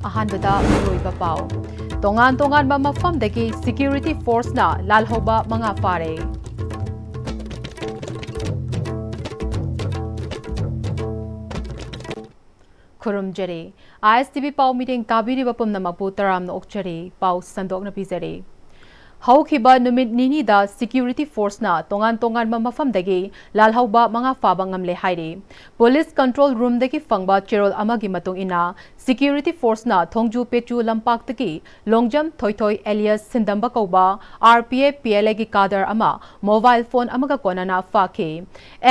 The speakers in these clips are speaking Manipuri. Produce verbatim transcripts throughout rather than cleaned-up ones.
ꯑꯍꯥꯟꯕꯗ ꯃꯔꯨꯑꯣꯏꯕ ꯄꯥꯎ꯫ ꯇꯣꯉꯥꯟ ꯇꯣꯉꯥꯟꯕ ꯃꯐꯝꯗꯒꯤ security forceꯅ ꯂꯥꯜꯍꯧꯕ ꯃꯉꯥ ꯐꯥꯔꯦ꯫ ꯈꯨꯔꯨꯝꯖꯔꯤ꯫ ISTV ꯄꯥꯎ ꯃꯤꯠꯌꯦꯡ ꯇꯥꯕꯤꯔꯤꯕ ꯄꯨꯝꯅꯃꯛꯄꯨ ꯇꯔꯥꯝꯅ ꯑꯣꯛꯆꯔꯤ꯫ ꯄꯥꯎ ꯁꯟꯗꯣꯛꯅ ꯄꯤꯖꯔꯤ꯫ ꯍꯧꯈꯤꯕ ꯅꯨꯃꯤꯠ ꯅꯤꯅꯤꯗ security forceꯅ ꯇꯣꯉꯥꯟ ꯇꯣꯉꯥꯟꯕ ꯃꯐꯝꯗꯒꯤ ꯂꯥꯜꯍꯧꯕ ꯃꯉꯥ ꯐꯥꯕ ꯉꯝꯂꯦ ꯍꯥꯏꯔꯤ꯫ Police control roomꯗꯒꯤ ꯐꯪꯕ ꯆꯦꯔꯣꯜ ꯑꯃꯒꯤ ꯃꯇꯨꯡ ꯏꯟꯅ, security forceꯅ ꯊꯣꯡꯖꯨ ꯄꯦꯆꯨ ꯂꯝꯄꯥꯛꯇꯒꯤ ꯂꯣꯡꯖꯝ ꯊꯣꯏꯊꯣꯏ alias ꯁꯤꯟꯗꯝꯕ ꯀꯧꯕ RPF PLAꯒꯤ cadre ꯑꯃ mobile phone ꯑꯃꯒ ꯀꯣꯟꯅꯅ ꯐꯥꯈꯤ꯫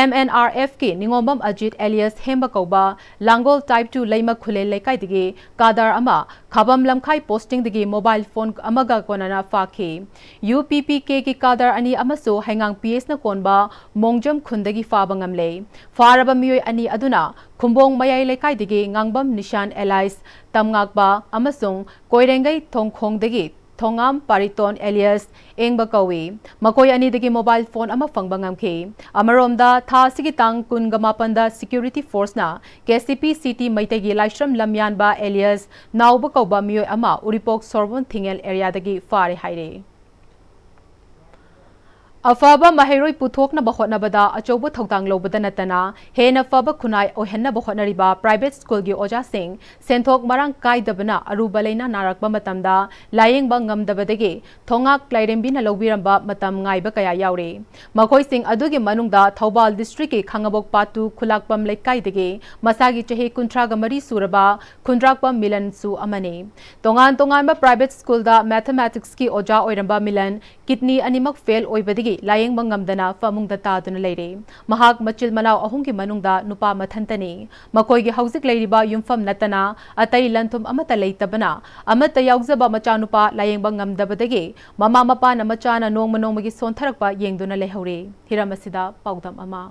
MNRFꯀꯤ ꯅꯤꯉꯣꯝꯕꯝ ꯑꯖꯤꯠ alias ꯍꯦꯝꯕ ꯀꯧꯕ ꯂꯥꯡꯒꯣꯜ Type two ꯂꯩꯃ ꯈꯨꯂꯦꯜ ꯂꯩꯀꯥꯏꯗꯒꯤ cadre ꯑꯃ ꯈꯥꯕꯝ ꯂꯝꯈꯥꯏ postingꯗꯒꯤ mobile phone ꯑꯃꯒ ꯀꯣꯟꯅꯅ ꯐꯥꯈꯤ꯫ UPPKꯒꯤ cadre ꯑꯅꯤ ꯑꯃꯁꯨ ꯍꯩꯉꯥꯡ PSꯅ ꯀꯣꯟꯕ ꯃꯣꯡꯖꯝ ꯈꯨꯟꯗꯒꯤ ꯐꯥꯕ ꯉꯝꯂꯦ꯫ ꯐꯥꯔꯕ ꯃꯤꯑꯣꯏ ꯑꯅꯤ ꯑꯗꯨꯅ ꯈꯨꯝꯕꯣꯡ ꯃꯌꯥꯏ ꯂꯩꯀꯥꯏꯗꯒꯤ ꯉꯥꯡꯕꯝ ꯅꯤꯁꯥꯟ alias ꯇꯝꯉꯥꯛꯄ ꯑꯃꯁꯨꯡ ꯀꯣꯏꯔꯦꯡꯒꯩ ꯊꯣꯡꯈꯣꯡꯗꯒꯤ ꯊꯣꯉꯥꯝ ꯄꯥꯔꯤꯇꯣꯟ alias ꯑꯦꯡꯕ ꯀꯧꯏ꯫ ꯃꯈꯣꯏ ꯑꯅꯤꯗꯒꯤ mobile phone ꯑꯃ ꯐꯪꯕ ꯉꯝꯈꯤ꯫ ꯑꯃꯔꯣꯝꯗ, ꯊꯥ ꯑꯁꯤꯒꯤ ꯇꯥꯡ ꯀꯨꯟꯒ ꯃꯥꯄꯟꯗ security forceꯅ KCP City ꯃꯩꯇꯩꯒꯤ ꯂꯥꯏꯁ꯭ꯔꯝ ꯂꯝꯌꯥꯟꯕ alias ꯅꯥꯎꯕ ꯀꯧꯕ ꯃꯤꯑꯣꯏ ꯑꯃ ꯎꯔꯤꯄꯣꯛ ꯁꯣꯔꯕꯣꯟ ꯊꯤꯡꯉꯦꯜ areaꯗꯒꯤ ꯐꯥꯔꯦ ꯍꯥꯏꯔꯤ꯫ ꯑꯐꯕ ꯃꯍꯩꯔꯣꯏ ꯄꯨꯊꯣꯛꯅꯕ ꯍꯣꯠꯅꯕꯗ ꯑꯆꯧꯕ ꯊꯧꯗꯥꯡ ꯂꯧꯕꯗ ꯅꯠꯇꯅ, ꯍꯦꯟꯅ ꯐꯕ ꯈꯨꯟꯅꯥꯏ ꯑꯣꯏꯍꯟꯅꯕ ꯍꯣꯠꯅꯔꯤꯕ private schoolꯒꯤ ꯑꯣꯖꯥꯁꯤꯡ ꯁꯦꯟꯊꯣꯛ ꯃꯔꯥꯡ ꯀꯥꯏꯗꯕꯅ ꯑꯔꯨꯕ ꯂꯥꯏꯅꯥ ꯅꯥꯔꯛꯄ ꯃꯇꯝꯗ ꯂꯥꯌꯦꯡꯕ ꯉꯝꯗꯕꯗꯒꯤ ꯊꯣꯉꯥꯛ ꯂꯥꯏꯔꯦꯝꯕꯤꯅ ꯂꯧꯕꯤꯔꯝꯕ ꯃꯇꯝ ꯉꯥꯏꯕ ꯀꯌꯥ ꯌꯥꯎꯔꯤ꯫ ꯃꯈꯣꯏꯁꯤꯡ ꯑꯗꯨꯒꯤ ꯃꯅꯨꯡꯗ ꯊꯧꯕꯥꯜ districtꯀꯤ ꯈꯥꯉꯕꯣꯛ ꯄꯥꯠꯇꯨ ꯈꯨꯂꯥꯛꯄꯝ ꯂꯩꯀꯥꯏꯗꯒꯤ ꯃꯁꯥꯒꯤ ꯆꯍꯤ ꯀꯨꯟꯊ꯭ꯔꯥꯒ ꯃꯔꯤ ꯁꯨꯔꯕ ꯈꯨꯟꯗ꯭ꯔꯥꯛꯄꯝ ꯃꯤꯂꯟꯁꯨ ꯑꯃꯅꯤ꯫ ꯇꯣꯉꯥꯟ ꯇꯣꯉꯥꯟꯕ private schoolꯗ mathematicsꯀꯤ ꯑꯣꯖꯥ ꯑꯣꯏꯔꯝꯕ ꯃꯤꯂꯟ kidney ꯑꯅꯤꯃꯛ fail ꯑꯣꯏꯕꯗꯒꯤ ꯂꯥꯌꯦꯡꯕ ꯉꯝꯗꯅ ꯐꯃꯨꯡꯗ ꯇꯥꯗꯨꯅ ꯂꯩꯔꯦ꯫ ꯃꯍꯥꯛ ꯃꯆꯤꯜ ꯃꯅꯥꯎ ꯑꯍꯨꯝꯒꯤ ꯃꯅꯨꯡꯗ ꯅꯨꯄꯥ ꯃꯊꯟꯇꯅꯤ꯫ ꯃꯈꯣꯏꯒꯤ ꯍꯧꯖꯤꯛ ꯂꯩꯔꯤꯕ ꯌꯨꯝꯐꯝ ꯅꯠꯇꯅ ꯑꯇꯩ ꯂꯟꯊꯨꯝ ꯑꯃꯠꯇ ꯂꯩꯇꯕꯅ, ꯑꯃꯠꯇ ꯌꯥꯎꯖꯕ ꯃꯆꯥꯅꯨꯄꯥ ꯂꯥꯌꯦꯡꯕ ꯉꯝꯗꯕꯗꯒꯤ ꯃꯃꯥ ꯃꯄꯥꯅ ꯃꯆꯥꯅ ꯅꯣꯡꯃ ꯅꯣꯡꯃꯒꯤ ꯁꯣꯟꯊꯔꯛꯄ ꯌꯦꯡꯗꯨꯅ ꯂꯩꯍꯧꯔꯦ꯫ ꯍꯤꯔꯝ ꯑꯁꯤꯗ ꯄꯥꯎꯗꯝ ꯑꯃ꯫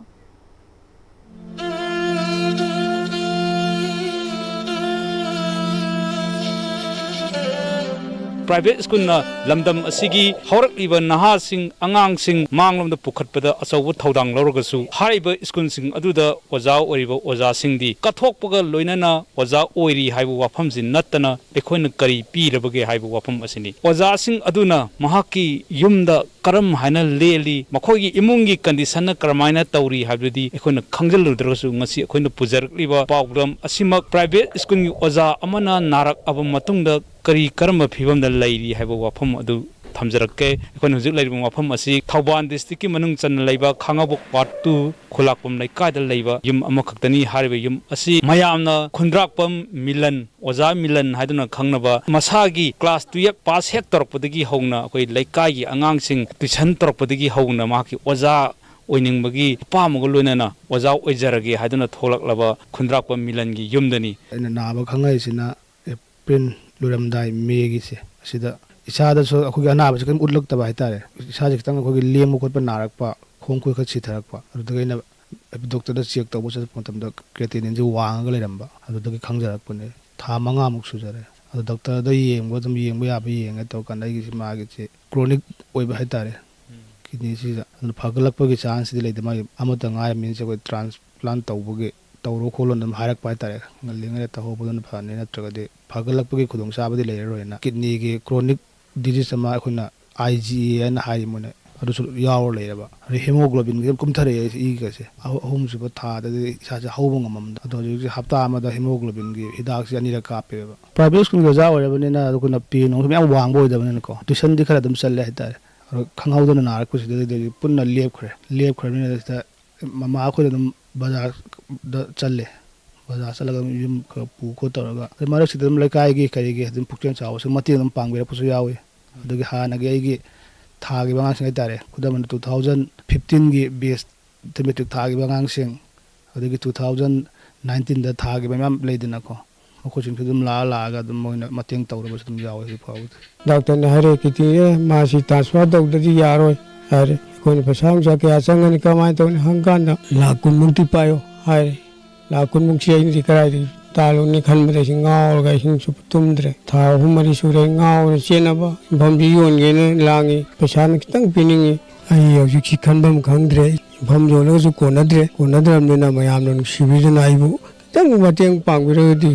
ꯄ꯭ꯔꯥꯏꯚꯦꯠ ꯁ꯭ꯀꯨꯜꯅ ꯂꯝꯗꯝ ꯑꯁꯤꯒꯤ ꯍꯧꯔꯛꯂꯤꯕ ꯅꯍꯥꯁꯤꯡ, ꯑꯉꯥꯡꯁꯤꯡ ꯃꯥꯡꯂꯣꯝꯗ ꯄꯨꯈꯠꯄꯗ ꯑꯆꯧꯕ ꯊꯧꯗꯥꯡ ꯂꯧꯔꯒꯁꯨ, ꯍꯥꯏꯔꯤꯕ ꯁ꯭ꯀꯨꯜꯁꯤꯡ ꯑꯗꯨꯗ ꯑꯣꯖꯥ ꯑꯣꯏꯔꯤꯕ ꯑꯣꯖꯥꯁꯤꯡꯗꯤ ꯀꯠꯊꯣꯛꯄꯒ ꯂꯣꯏꯅꯅ ꯑꯣꯖꯥ ꯑꯣꯏꯔꯤ ꯍꯥꯏꯕ ꯋꯥꯐꯝꯁꯤ ꯅꯠꯇꯅ ꯑꯩꯈꯣꯏꯅ ꯀꯔꯤ ꯄꯤꯔꯕꯒꯦ ꯍꯥꯏꯕ ꯋꯥꯐꯝ ꯑꯁꯤꯅꯤ꯫ ꯑꯣꯖꯥꯁꯤꯡ ꯑꯗꯨꯅ ꯃꯍꯥꯛꯀꯤ ꯌꯨꯝꯗ ꯀꯔꯝ ꯍꯥꯏꯅ ꯂꯦꯜꯂꯤ, ꯃꯈꯣꯏꯒꯤ ꯏꯃꯨꯡꯒꯤ ꯀꯟꯗꯤꯁꯟꯅ ꯀꯔꯝꯍꯥꯏꯅ ꯇꯧꯔꯤ ꯍꯥꯏꯕꯗꯨꯗꯤ ꯑꯩꯈꯣꯏꯅ ꯈꯪꯖꯤꯜꯂꯨꯗ꯭ꯔꯒꯁꯨ, ꯉꯁꯤ ꯑꯩꯈꯣꯏꯅ ꯄꯨꯖꯔꯛꯂꯤꯕ ꯄꯥꯎꯗꯝ ꯑꯁꯤꯃꯛ ꯄ꯭ꯔꯥꯏꯚꯦꯠ ꯁ꯭ꯀꯨꯜꯒꯤ ꯑꯣꯖꯥ ꯑꯃꯅ ꯅꯥꯔꯛꯑꯕ ꯃꯇꯨꯡꯗ ꯀꯔꯤ ꯀꯔꯝꯕ ꯐꯤꯕꯝꯗ ꯂꯩꯔꯤ ꯍꯥꯏꯕ ꯋꯥꯐꯝ ꯑꯗꯨ ꯊꯝꯖꯔꯛꯀꯦ꯫ ꯑꯩꯈꯣꯏꯅ ꯍꯧꯖꯤꯛ ꯂꯩꯔꯤꯕ ꯃꯐꯝ ꯑꯁꯤ ꯊꯧꯕꯥꯜ ꯗꯤꯁꯇ꯭ꯔꯤꯛꯀꯤ ꯃꯅꯨꯡ ꯆꯟꯅ ꯂꯩꯕ ꯈꯥꯉꯕꯣꯛ ꯋꯥꯔꯗ ꯇꯨ ꯈꯨꯂꯥꯛꯄꯝ ꯂꯩꯀꯥꯏꯗ ꯂꯩꯕ ꯌꯨꯝ ꯑꯃꯈꯛꯇꯅꯤ꯫ ꯍꯥꯏꯔꯤꯕ ꯌꯨꯝ ꯑꯁꯤ ꯃꯌꯥꯝꯅ ꯈꯨꯟꯗ꯭ꯔꯥꯛꯄꯝ ꯃꯤꯂꯟ, ꯑꯣꯖꯥ ꯃꯤꯂꯟ ꯍꯥꯏꯗꯨꯅ ꯈꯪꯅꯕ, ꯃꯁꯥꯒꯤ ꯀ꯭ꯂꯥꯁ ꯇꯨꯌꯦꯜꯞ ꯄꯥꯁ ꯍꯦꯛ ꯇꯧꯔꯛꯄꯗꯒꯤ ꯍꯧꯅ ꯑꯩꯈꯣꯏ ꯂꯩꯀꯥꯏꯒꯤ ꯑꯉꯥꯡꯁꯤꯡ ꯇꯨꯏꯁꯟ ꯇꯧꯔꯛꯄꯗꯒꯤ ꯍꯧꯅ ꯃꯍꯥꯛꯀꯤ ꯑꯣꯖꯥ ꯑꯣꯏꯅꯤꯡꯕꯒꯤ ꯑꯄꯥꯝꯕꯒ ꯂꯣꯏꯅꯅ ꯑꯣꯖꯥ ꯑꯣꯏꯖꯔꯒꯦ ꯍꯥꯏꯗꯨꯅ ꯊꯣꯛꯂꯛꯂꯕ ꯈꯨꯟꯗ꯭ꯔꯥꯛꯄꯝ ꯃꯤꯂꯟꯒꯤ ꯌꯨꯝꯗꯅꯤ꯫ ꯑꯩꯅ ꯅꯥꯕ ꯈꯪꯉꯛꯏꯁꯤꯅ ꯑꯦꯄ꯭ꯔꯤꯜ ꯂꯣꯏꯔꯝꯗꯥꯏ ꯃꯦꯒꯤꯁꯦ, ꯑꯁꯤꯗ ꯏꯁꯥꯗꯁꯨ ꯑꯩꯈꯣꯏꯒꯤ ꯑꯅꯥꯕꯁꯦ ꯀꯔꯤꯝ ꯎꯠꯂꯛꯇꯕ ꯍꯥꯏꯇꯥꯔꯦ꯫ ꯏꯁꯥꯁꯦ ꯈꯤꯇꯪ ꯑꯩꯈꯣꯏꯒꯤ ꯂꯦꯡꯕ ꯈꯣꯠꯄ ꯅꯥꯔꯛꯄ, ꯈꯣꯡ ꯈꯨꯠ ꯈꯔ ꯁꯤꯊꯔꯛꯄ, ꯑꯗꯨꯗꯒꯤ ꯑꯩꯅ ꯗꯣꯛꯇꯔꯗ ꯆꯦꯛ ꯇꯧꯕ ꯆꯠꯄ ꯃꯇꯝꯗ ꯀ꯭ꯔꯦꯇꯤꯅꯤꯟꯁꯦ ꯋꯥꯡꯉꯒ ꯂꯩꯔꯝꯕ, ꯑꯗꯨꯗꯒꯤ ꯈꯪꯖꯔꯛꯄꯅꯦ꯫ ꯊꯥ ꯃꯉꯥꯃꯨꯛ ꯁꯨꯖꯔꯦ꯫ ꯑꯗꯣ ꯗꯣꯛꯇꯔꯗ ꯌꯦꯡꯕ ꯑꯗꯨꯝ ꯌꯦꯡꯕ ꯌꯥꯕ ꯌꯦꯡꯉꯦ ꯇꯧꯔꯀꯥꯟꯗ ꯑꯩꯒꯤꯁꯤ, ꯃꯥꯒꯤꯁꯤ ꯀ꯭ꯔꯣꯅꯤꯛ ꯑꯣꯏꯕ ꯍꯥꯏꯇꯥꯔꯦ, ꯀꯤꯗꯅꯤꯁꯤꯗ꯫ ꯑꯗꯨꯅ ꯐꯒꯠꯂꯛꯄꯒꯤ ꯆꯥꯟꯁꯇꯤ ꯂꯩꯇꯦ꯫ ꯃꯥꯒꯤ ꯑꯃꯠꯇ ꯉꯥꯏꯔꯕꯅꯤꯅ ꯑꯩꯈꯣꯏ ꯇ꯭ꯔꯥꯟꯁꯄ꯭ꯂꯥꯟ ꯇꯧꯕꯒꯤ ꯇꯧꯔꯣ ꯈꯣꯠꯂꯣꯅ ꯑꯗꯨꯝ ꯍꯥꯏꯔꯛꯄ ꯍꯥꯏꯇꯥꯔꯦ꯫ ꯉꯜꯂꯤꯉꯩꯗ ꯇꯧꯍꯧꯕꯗꯨꯅ ꯐꯅꯤ, ꯅꯠꯇ꯭ꯔꯒꯗꯤ ꯐꯒꯠꯂꯛꯄꯒꯤ ꯈꯨꯗꯣꯡꯆꯥꯕꯗꯤ ꯂꯩꯔꯔꯣꯏꯅ꯫ ꯀꯤꯗꯅꯤꯒꯤ ꯀ꯭ꯔꯣꯅꯤꯛ ꯗꯤꯖꯤꯁ ꯑꯃ ꯑꯩꯈꯣꯏꯅ ꯑꯥꯏ ꯖꯤ ꯑꯦ ꯍꯥꯏꯅ ꯍꯥꯏꯔꯤ ꯃꯣꯏꯅ, ꯑꯗꯨꯁꯨ ꯌꯥꯎꯔ ꯂꯩꯔꯕ꯫ ꯑꯗꯩ ꯍꯦꯃꯣꯒ꯭ꯂꯣꯕꯤꯟꯒꯤ ꯑꯗꯨꯝ ꯀꯨꯝꯊꯔꯛꯑꯦ ꯏꯒꯁꯦ꯫ ꯑꯍꯨ-, ꯑꯍꯨꯝꯁꯨꯕ ꯊꯥꯗꯗꯤ ꯏꯁꯥꯁꯦ ꯍꯧꯕ ꯉꯝꯃꯝꯗ꯫ ꯑꯗꯣ ꯍꯧꯖꯤꯛ ꯍꯧꯖꯤꯛ ꯍꯞꯇꯥ ꯑꯃꯗ ꯍꯦꯃꯣꯒ꯭ꯂꯣꯕꯤꯟꯒꯤ ꯍꯤꯗꯥꯛꯁꯦ ꯑꯅꯤꯔꯛ ꯀꯥꯞꯄꯦꯕ꯫ ꯄ꯭ꯔꯥꯏꯚꯦꯠ ꯁ꯭ꯀꯨꯜꯒꯤ ꯑꯣꯖꯥ ꯑꯣꯏꯔꯕꯅꯤꯅ ꯑꯗꯨ ꯑꯩꯈꯣꯏꯅ ꯄꯦ ꯅꯨꯡꯁꯨ ꯃꯌꯥꯝ ꯋꯥꯡꯕ ꯑꯣꯏꯗꯕꯅꯤꯅꯀꯣ, ꯇ꯭ꯌꯨꯁꯟꯗꯤ ꯈꯔ ꯑꯗꯨꯝ ꯆꯠꯂꯦ ꯍꯥꯏꯇꯥꯔꯦ꯫ ꯑꯗꯣ ꯈꯪꯍꯧꯗꯅ ꯅꯥꯔꯛꯄꯁꯤꯗꯩꯗꯤ ꯄꯨꯟꯅ ꯂꯦꯞꯈ꯭ꯔꯦ꯫ ꯂꯦꯞꯈ꯭ꯔꯕꯅꯤꯅ ꯁꯤꯗ ꯃꯃꯥ ꯑꯩꯈꯣꯏꯗ ꯑꯗꯨꯝ ꯕꯖꯥꯔꯗ ꯆꯠꯂꯦ꯫ ꯕꯖꯥꯔ ꯆꯠꯂꯒ ꯑꯗꯨꯝ ꯌꯨꯝ ꯈꯔ ꯄꯨ ꯈꯣꯠ ꯇꯧꯔꯒ, ꯑꯗꯩ ꯃꯔꯛꯁꯤꯗ ꯑꯗꯨꯝ ꯂꯩꯀꯥꯏꯒꯤ ꯀꯔꯤꯒꯤ ꯑꯗꯨꯝ ꯄꯨꯛꯆꯦꯜ ꯆꯥꯎꯕꯁꯤꯡ ꯃꯇꯦꯡ ꯑꯗꯨꯝ ꯄꯥꯡꯕꯤꯔꯛꯄꯁꯨ ꯌꯥꯎꯏ꯫ ꯑꯗꯒꯤ ꯍꯥꯟꯅꯒꯤ ꯑꯩꯒꯤ ꯊꯥꯈꯤꯕ ꯑꯉꯥꯡꯁꯤꯡ ꯍꯥꯏꯇꯥꯔꯦ, ꯈꯨꯗꯝ ꯑꯣꯏꯅ ꯇꯨ ꯊꯥꯎꯖꯟ ꯐꯤꯐꯇꯤꯟꯒꯤ ꯕꯦꯁꯇ ꯃꯦꯇ꯭ꯔꯤꯛ ꯊꯥꯈꯤꯕ ꯑꯉꯥꯡꯁꯤꯡ, ꯑꯗꯒꯤ ꯇꯨ ꯊꯥꯎꯖꯟ ꯅꯥꯏꯟꯇꯤꯟꯗ ꯊꯥꯈꯤꯕ ꯃꯌꯥꯝ ꯂꯩꯗꯅꯀꯣ, ꯃꯈꯣꯏꯁꯤꯡꯁꯨ ꯑꯗꯨꯝ ꯂꯥꯛꯑ ꯂꯥꯛꯑꯒ ꯑꯗꯨꯝ ꯃꯣꯏꯅ ꯃꯇꯦꯡ ꯇꯧꯔꯕꯁꯨ ꯑꯗꯨꯝ ꯌꯥꯎꯋꯦ ꯍꯧꯖꯤꯛ ꯐꯥꯎꯕꯗ꯫ ꯗꯥꯛꯇꯔꯅ ꯍꯥꯏꯔꯛꯑꯦ, "ꯀꯤꯗꯅꯤꯁꯦ ꯃꯥꯁꯤ ꯇ꯭ꯔꯥꯟꯁꯐꯔ ꯇꯧꯗ꯭ꯔꯗꯤ ꯌꯥꯔꯣꯏ" ꯍꯥꯏꯔꯦ꯫ ꯑꯩꯈꯣꯏꯅ ꯄꯩꯁꯥ ꯅꯨꯡꯁꯥ ꯀꯌꯥ ꯆꯪꯒꯅꯤ, ꯀꯃꯥꯏꯅ ꯇꯧꯅꯤ ꯍꯪꯀꯥꯟꯗ, "ꯂꯥꯛ ꯀꯨꯟꯃꯨꯛꯇꯤ ꯄꯥꯏꯌꯣ" ꯍꯥꯏꯔꯦ꯫ ꯂꯥꯛ ꯀꯨꯟꯃꯨꯛꯁꯤ ꯑꯩꯅꯗꯤ ꯀꯗꯥꯏꯗꯒꯤ ꯂꯥꯜꯂꯨꯅꯤ ꯈꯟꯕꯗ ꯑꯩꯁꯤ ꯉꯥꯎꯔꯒ ꯑꯍꯤꯡ ꯆꯨꯞꯄ ꯇꯨꯝꯗ꯭ꯔꯦ꯫ ꯊꯥ ꯑꯍꯨꯝ ꯃꯔꯤ ꯁꯨꯔꯦ ꯉꯥꯎꯔꯦ꯫ ꯆꯦꯟꯅꯕ ꯃꯐꯝꯁꯤ ꯌꯣꯟꯒꯦꯅ ꯂꯥꯡꯉꯤ꯫ ꯄꯩꯁꯥꯅ ꯈꯤꯇꯪ ꯄꯤꯅꯤꯡꯉꯤ꯫ ꯑꯩ ꯍꯧꯖꯤꯛꯁꯤ ꯈꯟꯐꯝ ꯈꯪꯗ꯭ꯔꯦ꯫ ꯃꯐꯝ ꯌꯣꯜꯂꯒꯁꯨ ꯀꯣꯟꯅꯗ꯭ꯔꯦ꯫ ꯀꯣꯟꯅꯗ꯭ꯔꯕꯅꯤꯅ ꯃꯌꯥꯝꯅ ꯅꯨꯡꯁꯤꯕꯤꯗꯨꯅ ꯑꯩꯕꯨ ꯈꯤꯇꯪ ꯃꯇꯦꯡ ꯄꯥꯡꯕꯤꯔꯒꯗꯤ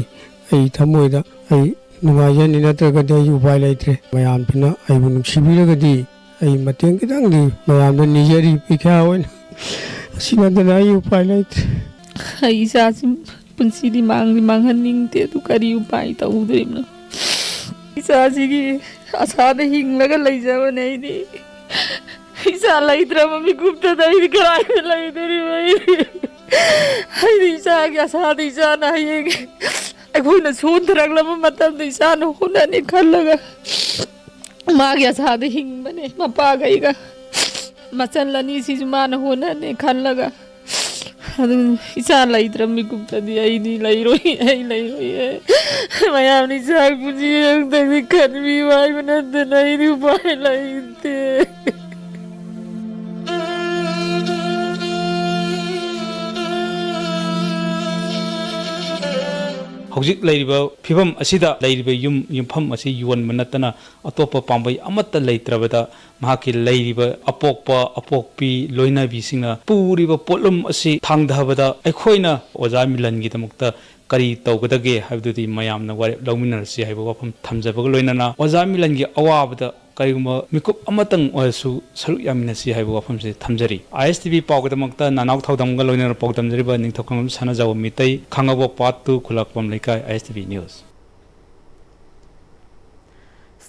ꯑꯩ ꯊꯃꯣꯏꯗ ꯑꯩ ꯅꯨꯡꯉꯥꯏꯖꯅꯤ, ꯅꯠꯇ꯭ꯔꯒꯗꯤ ꯑꯩ ꯎꯄꯥꯏ ꯂꯩꯇ꯭ꯔꯦ꯫ ꯃꯌꯥꯝꯁꯤꯅ ꯑꯩꯕꯨ ꯅꯨꯡꯁꯤꯕꯤꯔꯒꯗꯤ ꯑꯩ ꯃꯇꯦꯡ ꯈꯤꯇꯪꯗꯤ ꯃꯌꯥꯝꯗ ꯅꯤꯖꯔꯤ, ꯄꯤꯈ꯭ꯌꯥ ꯑꯣꯏꯅ꯫ ꯑꯁꯤ ꯅꯠꯇꯅ ꯑꯩ ꯎꯄꯥꯏ ꯂꯩꯇ꯭ꯔꯦ꯫ ꯑꯩ ꯏꯆꯥꯁꯤ ꯄꯨꯟꯁꯤꯗꯤ ꯃꯥꯡꯗꯤ ꯃꯥꯡꯍꯟꯅꯤꯡꯗꯦ, ꯑꯗꯨ ꯀꯔꯤ ꯎꯄꯥꯏ ꯇꯧꯗꯣꯏꯅꯣ? ꯏꯆꯥꯁꯤꯒꯤ ꯑꯁꯥꯗ ꯍꯤꯡꯂꯒ ꯂꯩꯖꯕꯅꯦ ꯑꯩꯗꯤ꯫ ꯏꯆꯥ ꯂꯩꯇ꯭ꯔꯕ ꯃꯤꯀꯨꯞꯇꯗ ꯑꯩꯗꯤ ꯀꯗꯥꯏꯗ ꯂꯩꯗꯣꯔꯤꯕ? ꯑꯩꯗꯤ, ꯑꯩꯗꯤ ꯏꯆꯥꯒꯤ ꯑꯁꯥꯗ ꯏꯆꯥꯅ ꯍꯌꯦꯡ ꯑꯩꯈꯣꯏꯅ ꯁꯣꯟꯊꯔꯛꯂꯕ ꯃꯇꯝꯗ ꯏꯆꯥꯅ ꯍꯣꯠꯅꯅꯤ ꯈꯜꯂꯒ ꯃꯥꯒꯤ ꯑꯁꯥꯗ ꯍꯤꯡꯕꯅꯦ꯫ ꯃꯄꯥꯒ ꯑꯩꯒ, ꯃꯆꯜ ꯑꯅꯤꯁꯤꯁꯨ ꯃꯥꯅ ꯍꯣꯠꯅꯅꯤ ꯈꯜꯂꯒ꯫ ꯑꯗꯨ ꯏꯆꯥ ꯂꯩꯇ꯭ꯔ ꯃꯤꯀꯨꯞꯇꯗꯤ ꯑꯩꯗꯤ ꯂꯩꯔꯣꯏ, ꯑꯩ ꯂꯩꯔꯣꯏꯌꯦ꯫ ꯃꯌꯥꯝꯅ ꯏꯆꯥꯒꯤ ꯄꯨꯟꯁꯤ ꯑꯃꯨꯛꯇꯪꯗꯤ ꯈꯟꯕꯤꯌꯨ ꯍꯥꯏꯕ ꯅꯠꯇꯅ ꯑꯩꯗꯤ ꯎꯄꯥꯏ ꯂꯩꯇꯦ꯫ ꯍꯧꯖꯤꯛ ꯂꯩꯔꯤꯕ ꯐꯤꯕꯝ ꯑꯁꯤꯗ ꯂꯩꯔꯤꯕ ꯌꯨꯝ, ꯌꯨꯝꯐꯝ ꯑꯁꯤ ꯌꯣꯟꯕ ꯅꯠꯇꯅ ꯑꯇꯣꯞꯄ ꯄꯥꯝꯕꯩ ꯑꯃꯠꯇ ꯂꯩꯇ꯭ꯔꯕꯗ, ꯃꯍꯥꯛꯀꯤ ꯂꯩꯔꯤꯕ ꯑꯄꯣꯛꯄ, ꯑꯄꯣꯛꯄꯤ, ꯂꯣꯏꯅꯕꯤꯁꯤꯡꯅ ꯄꯨꯔꯤꯕ ꯄꯣꯠꯂꯨꯝ ꯑꯁꯤ ꯊꯥꯡꯊꯕꯗ ꯑꯩꯈꯣꯏꯅ ꯑꯣꯖꯥ ꯃꯤꯂꯟꯒꯤꯗꯃꯛꯇ ꯀꯔꯤ ꯇꯧꯒꯗꯒꯦ ꯍꯥꯏꯕꯗꯨꯗꯤ ꯃꯌꯥꯝꯅ ꯋꯥꯔꯦꯞ ꯂꯧꯃꯤꯟꯅꯔꯁꯤ ꯍꯥꯏꯕ ꯋꯥꯐꯝ ꯊꯝꯖꯕꯒ ꯂꯣꯏꯅꯅ, ꯑꯣꯖꯥ ꯃꯤꯂꯟꯒꯤ ꯑꯋꯥꯕꯗ ꯀꯔꯤꯒꯨꯝꯕ ꯃꯤꯀꯨꯞ ꯑꯃꯇꯪ ꯑꯣꯏꯔꯁꯨ ꯁꯔꯨꯛ ꯌꯥꯃꯤꯟꯅꯁꯤ ꯍꯥꯏꯕ ꯋꯥꯐꯝꯁꯤ ꯊꯝꯖꯔꯤ꯫ ꯑꯥꯏ ꯑꯦꯁ ꯇꯤ ꯚꯤ ꯄꯥꯎꯒꯤꯗꯃꯛꯇ ꯅꯅꯥꯎ ꯊꯧꯗꯝꯒ ꯂꯣꯏꯅꯅ ꯄꯥꯎꯗꯝꯖꯔꯤꯕ ꯅꯤꯡꯊꯧꯈꯣꯡꯕꯝ ꯁꯅꯥꯖꯥꯎꯕ ꯃꯤꯇꯩ, ꯈꯥꯡꯉꯕꯣꯛ ꯄꯥꯠ ꯇꯨ, ꯈꯨꯜꯂꯥꯛꯄꯝ ꯂꯩꯀꯥꯏ, I S T V news.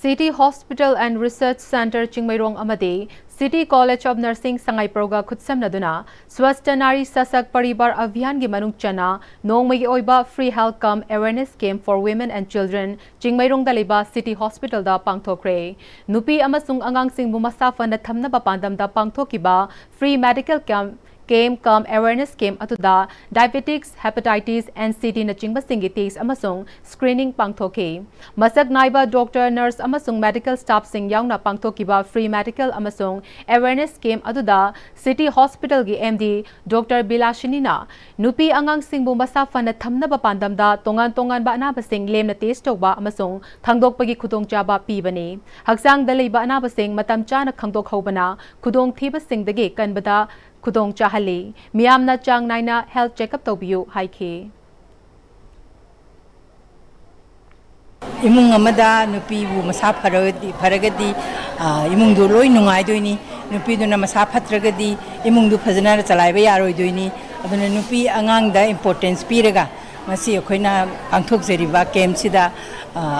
City Hospital and Research Centre Chingmeirong ꯑꯃꯗꯤ City College of Nursing ꯁꯉꯥꯏꯄ꯭ꯔꯧꯒ ꯈꯨꯠꯁꯝꯅꯗꯨꯅ ꯁ꯭ꯋꯁꯊ ꯅꯥꯔꯤ ꯁꯁꯛ ꯄꯔꯤꯕꯥꯔ ꯑꯚꯤꯌꯥꯟꯒꯤ ꯃꯅꯨꯡ ꯆꯟꯅ ꯅꯣꯡꯃꯒꯤ ꯑꯣꯏꯕ Free Health cum Awareness Camp for Women and Children ꯆꯤꯡꯃꯩꯔꯣꯡꯗ ꯂꯩꯕ City Hospitalꯗ ꯄꯥꯡꯊꯣꯛꯈ꯭ꯔꯦ꯫ ꯅꯨꯄꯤ ꯑꯃꯁꯨꯡ ꯑꯉꯥꯡꯁꯤꯡꯕꯨ ꯃꯁꯥ ꯐꯅ ꯊꯝꯅꯕ ꯄꯥꯟꯗꯝꯗ ꯄꯥꯡꯊꯣꯛꯈꯤꯕ Free Medical Camp Camp cum awareness camp ꯑꯗꯨꯗ diabetics, hepatitis, N C D ꯅꯆꯤꯡꯕꯁꯤꯡꯒꯤ test ꯑꯃꯁꯨꯡ screening ꯄꯥꯡꯊꯣꯛꯈꯤ꯫ ꯃꯁꯛ ꯅꯥꯏꯕ doctor, nurse ꯑꯃꯁꯨꯡ medical staffꯁꯤꯡ ꯌꯥꯎꯅ ꯄꯥꯡꯊꯣꯛꯈꯤꯕ free medical ꯑꯃꯁꯨꯡ awareness camp ꯑꯗꯨꯗ City Hospitalꯒꯤ M D doctor ꯕꯤꯂꯥꯁꯤꯅꯤꯅ ꯅꯨꯄꯤ ꯑꯉꯥꯡꯁꯤꯡꯕꯨ ꯃꯁꯥ ꯐꯅ ꯊꯝꯅꯕ ꯄꯥꯟꯗꯝꯗ ꯇꯣꯉꯥꯟ ꯇꯣꯉꯥꯟꯕ ꯑꯅꯥꯕꯁꯤꯡ ꯂꯦꯝꯅ test ꯇꯧꯕ ꯑꯃꯁꯨꯡ ꯈꯪꯗꯣꯛꯄꯒꯤ ꯈꯨꯗꯣꯡꯆꯥꯕ ꯄꯤꯕꯅꯤ꯫ ꯍꯛꯆꯥꯡꯗ ꯂꯩꯕ ꯑꯅꯥꯕꯁꯤꯡ ꯃꯇꯝ ꯆꯥꯅ ꯈꯪꯗꯣꯛꯍꯧꯕꯅ ꯈꯨꯗꯣꯡꯊꯤꯕꯁꯤꯡꯗꯒꯤ ꯀꯟꯕꯗ ꯈꯨꯗꯣꯡ ꯆꯥꯍꯜꯂꯤ꯫ ꯃꯤꯌꯥꯝꯅ ꯆꯥꯡ ꯅꯥꯏꯅ health checkup ꯇꯧꯕꯤꯌꯨ ꯍꯥꯏꯈꯤ꯫ ꯏꯃꯨꯡ ꯑꯃꯗ ꯅꯨꯄꯤꯕꯨ ꯃꯁꯥ ꯐꯔꯒꯗꯤ ꯐꯔꯒꯗꯤ ꯏꯃꯨꯡꯗꯨ ꯂꯣꯏ ꯅꯨꯡꯉꯥꯏꯗꯣꯏꯅꯤ꯫ ꯅꯨꯄꯤꯗꯨꯅ ꯃꯁꯥ ꯐꯠꯇ꯭ꯔꯒꯗꯤ ꯏꯃꯨꯡꯗꯨ ꯐꯖꯅ ꯆꯂꯥꯏꯕ ꯌꯥꯔꯣꯏꯗꯣꯏꯅꯤ꯫ ꯑꯗꯨꯅ ꯅꯨꯄꯤ ꯑꯉꯥꯡꯗ importance ꯄꯤꯔꯒ ꯉꯁꯤ ꯑꯩꯈꯣꯏꯅ ꯄꯥꯡꯊꯣꯛꯆꯔꯤꯕ campꯁꯤꯗ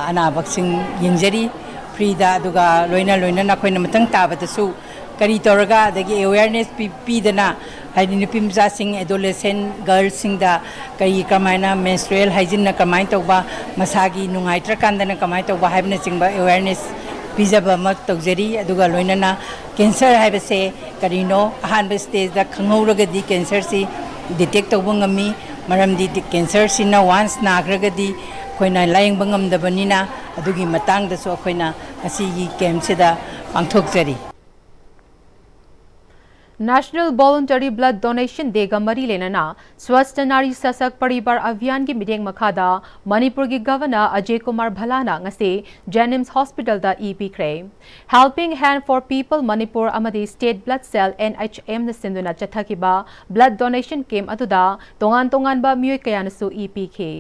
ꯑꯅꯥꯕꯁꯤꯡ ꯌꯦꯡꯖꯔꯤ freeꯗ꯫ ꯑꯗꯨꯒ ꯂꯣꯏꯅ ꯂꯣꯏꯅꯅ ꯑꯩꯈꯣꯏꯅ ꯃꯊꯪ ꯇꯥꯕꯗꯁꯨ ꯀꯔꯤ ꯇꯧꯔꯒ ꯑꯗꯒꯤ awareness ꯄꯤꯗꯅ, ꯍꯥꯏꯗꯤ ꯅꯨꯄꯤ ꯃꯆꯥꯁꯤꯡ, adolescent girlꯁꯤꯡꯗ ꯀꯔꯤ, ꯀꯃꯥꯏꯅ menstrual hygieneꯅ ꯀꯃꯥꯏꯅ ꯇꯧꯕ, ꯃꯁꯥꯒꯤ ꯅꯨꯡꯉꯥꯏꯇ꯭ꯔꯀꯥꯟꯗꯅ ꯀꯃꯥꯏꯅ ꯇꯧꯕ ꯍꯥꯏꯕꯅꯆꯤꯡꯕ awareness ꯄꯤꯖꯕ ꯑꯃ ꯇꯧꯖꯔꯤ꯫ ꯑꯗꯨꯒ ꯂꯣꯏꯅꯅ cancer ꯍꯥꯏꯕꯁꯦ ꯀꯔꯤꯅꯣ ꯑꯍꯥꯟꯕ stageꯗ ꯈꯪꯍꯧꯔꯒꯗꯤ cancerꯁꯤ detect ꯇꯧꯕ ꯉꯝꯃꯤ꯫ ꯃꯔꯝꯗꯤ cancerꯁꯤꯅ once ꯅꯥꯈ꯭ꯔꯒꯗꯤ ꯑꯩꯈꯣꯏꯅ ꯂꯥꯌꯦꯡꯕ ꯉꯝꯗꯕꯅꯤꯅ, ꯑꯗꯨꯒꯤ ꯃꯇꯥꯡꯗꯁꯨ ꯑꯩꯈꯣꯏꯅ ꯉꯁꯤꯒꯤ campꯁꯤꯗ ꯄꯥꯡꯊꯣꯛꯆꯔꯤ꯫ National Voluntary Blood Donation Dayꯒ ꯃꯔꯤ ꯂꯩꯅꯅ Swasth Nari Sashakt Parivar Abhiyanꯒꯤ ꯃꯤꯠꯌꯦꯡ ꯃꯈꯥꯗ ꯃꯅꯤꯄꯨꯔꯒꯤ Governor ꯑꯖꯌ ꯀꯨꯃꯥꯔ ꯚꯜꯂꯥꯅ ꯉꯁꯤ JNIMS Hospitalꯗ ꯏ ꯄꯤꯈ꯭ꯔꯦ꯫ Helping Hand for People Manipur ꯑꯃꯗꯤ State Blood Cell, NHMꯅ ꯁꯤꯟꯗꯨꯅ ꯆꯠꯊꯈꯤꯕ blood donation camp ꯑꯗꯨꯗ ꯇꯣꯉꯥꯟ ꯇꯣꯉꯥꯟꯕ ꯃꯤꯑꯣꯏ ꯀꯌꯥꯅꯁꯨ ꯏ ꯄꯤꯈꯤ꯫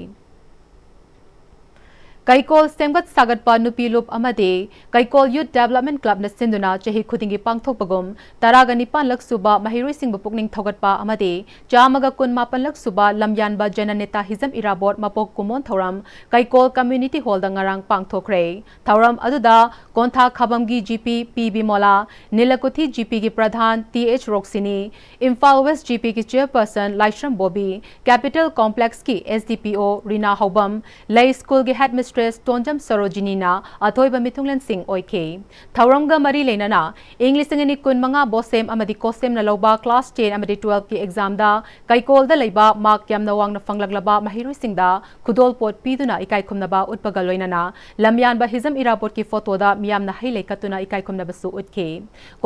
ꯀꯩꯀꯣꯜ ꯁꯦꯝꯒꯠ ꯁꯥꯒꯠꯄ ꯅꯨꯄꯤ ꯂꯨꯞ ꯑꯃꯗꯤ ꯀꯩꯀꯣꯜ Youth Development Clubꯅ ꯁꯤꯟꯗꯨꯅ ꯆꯍꯤ ꯈꯨꯗꯤꯡꯒꯤ ꯄꯥꯡꯊꯣꯛꯄꯒꯨꯝ ꯇꯔꯥꯒ ꯅꯤꯄꯥꯟ ꯂꯛ ꯁꯨꯕ ꯃꯍꯩꯔꯣꯏꯁꯤꯡꯕꯨ ꯄꯨꯛꯅꯤꯡ ꯊꯧꯒꯠꯄ ꯑꯃꯗꯤ ꯆꯥꯝꯃꯒ ꯀꯨꯟ ꯃꯥꯄꯟ ꯂꯛ ꯁꯨꯕ ꯂꯝꯌꯥꯟꯕ ꯖꯅꯅꯦꯇꯥ ꯍꯤꯖꯝ ꯏꯔꯥꯕꯣꯠ ꯃꯄꯣꯛ ꯀꯨꯝꯑꯣꯟ ꯊꯧꯔꯝ ꯀꯩꯀꯣꯜ Community Hallꯗ ꯉꯔꯥꯡ ꯄꯥꯡꯊꯣꯛꯈ꯭ꯔꯦ꯫ ꯊꯧꯔꯝ ꯑꯗꯨꯗ ꯀꯣꯟꯊꯥ ꯈꯥꯕꯝꯒꯤ GP ꯄꯤ ꯕꯤꯃꯣꯂꯥ, ꯅꯤꯂꯀꯨꯊꯤ GPꯒꯤ ꯄ꯭ꯔꯙꯥꯟ T H Rokshini, Imphal West GPꯒꯤ chairperson ꯂꯥꯏꯁ꯭ꯔꯝ ꯕꯣꯕꯤ, Capital Complexꯀꯤ SDPO ꯔꯤꯅꯥ ꯍꯧꯕꯝ, ꯂꯩ ꯁ꯭ꯀꯨꯜꯒꯤ headmistress Actress ꯇꯣꯟꯖꯝ ꯁꯣꯔꯣꯖꯤꯅꯤꯅ ꯑꯊꯣꯏꯕ ꯃꯤꯊꯨꯡꯂꯦꯟꯁꯤꯡ ꯑꯣꯏꯈꯤ꯫ ꯊꯧꯔꯝꯒ ꯃꯔꯤ ꯂꯩꯅꯅ ꯏꯪ ꯂꯤꯁꯤꯡ ꯑꯅꯤ ꯀꯨꯟ ꯃꯉꯥ BOSEM ꯑꯃꯗꯤ COSEMꯅ ꯂꯧꯕ class ten ꯑꯃꯗꯤ twelveꯀꯤ examꯗ ꯀꯩꯀꯣꯜꯗ ꯂꯩꯕ mark ꯌꯥꯝꯅ ꯋꯥꯡꯅ ꯐꯪꯂꯛꯂꯕ ꯃꯍꯩꯔꯣꯏꯁꯤꯡꯗ ꯈꯨꯗꯣꯜꯄꯣꯠ ꯄꯤꯗꯨꯅ ꯏꯀꯥꯏꯈꯨꯝꯅꯕ ꯎꯠꯄꯒ ꯂꯣꯏꯅꯅ ꯂꯝꯌꯥꯟꯕ ꯍꯤꯖꯝ ꯏꯔꯥꯕꯣꯠꯀꯤ photoꯗ ꯃꯤꯌꯥꯝꯅ ꯍꯩ ꯂꯩ ꯀꯠꯇꯨꯅ ꯏꯀꯥꯏꯈꯨꯝꯅꯕꯁꯨ ꯎꯠꯈꯤ꯫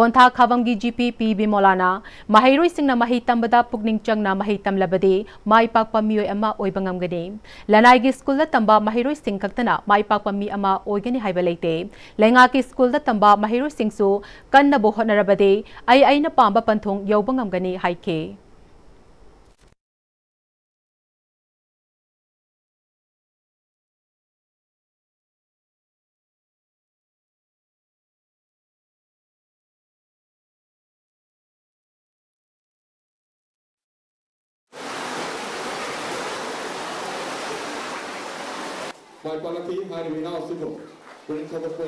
ꯀꯣꯟꯊꯥ ꯈꯥꯕꯝꯒꯤ GP ꯄꯤ ꯕꯤꯃꯣꯂꯥꯅ ꯃꯍꯩꯔꯣꯏꯁꯤꯡꯅ ꯃꯍꯩ ꯇꯝꯕꯗ ꯄꯨꯛꯅꯤꯡ ꯆꯪꯅ ꯃꯍꯩ ꯇꯝꯂꯕꯗꯤ ꯃꯥꯏ ꯄꯥꯛꯄ ꯃꯤꯑꯣꯏ ꯑꯃ ꯑꯣꯏꯕ ꯉꯝꯒꯅꯤ꯫ ꯂꯅꯥꯏꯒꯤ schoolꯗ ꯇꯝꯕ ꯃꯍꯩꯔꯣꯏꯁꯤꯡ ꯈꯛꯇꯅ ꯃꯥꯏ ꯄꯥꯛꯄ ꯃꯤ ꯑꯃ ꯑꯣꯏꯒꯅꯤ ꯍꯥꯏꯕ ꯂꯩꯇꯦ꯫ ꯂꯩꯉꯥꯛꯀꯤ schoolꯗ ꯇꯝꯕ ꯃꯍꯩꯔꯣꯏꯁꯤꯡꯁꯨ ꯀꯟꯅꯕꯨ ꯍꯣꯠꯅꯔꯕꯗꯤ ꯑꯩ ꯑꯩꯅ ꯄꯥꯝꯕ ꯄꯟꯊꯨꯡ ꯌꯧꯕ ꯉꯝꯒꯅꯤ ꯍꯥꯏꯈꯤ꯫ ꯃꯥꯏ ꯄꯥꯛꯂꯛꯈꯤ꯫ ꯍꯥꯏꯔꯤꯕ ꯏꯅꯥꯎ ꯑꯁꯤꯕꯨ ꯄꯨꯛꯅꯤꯡ ꯊꯧꯒꯠꯄ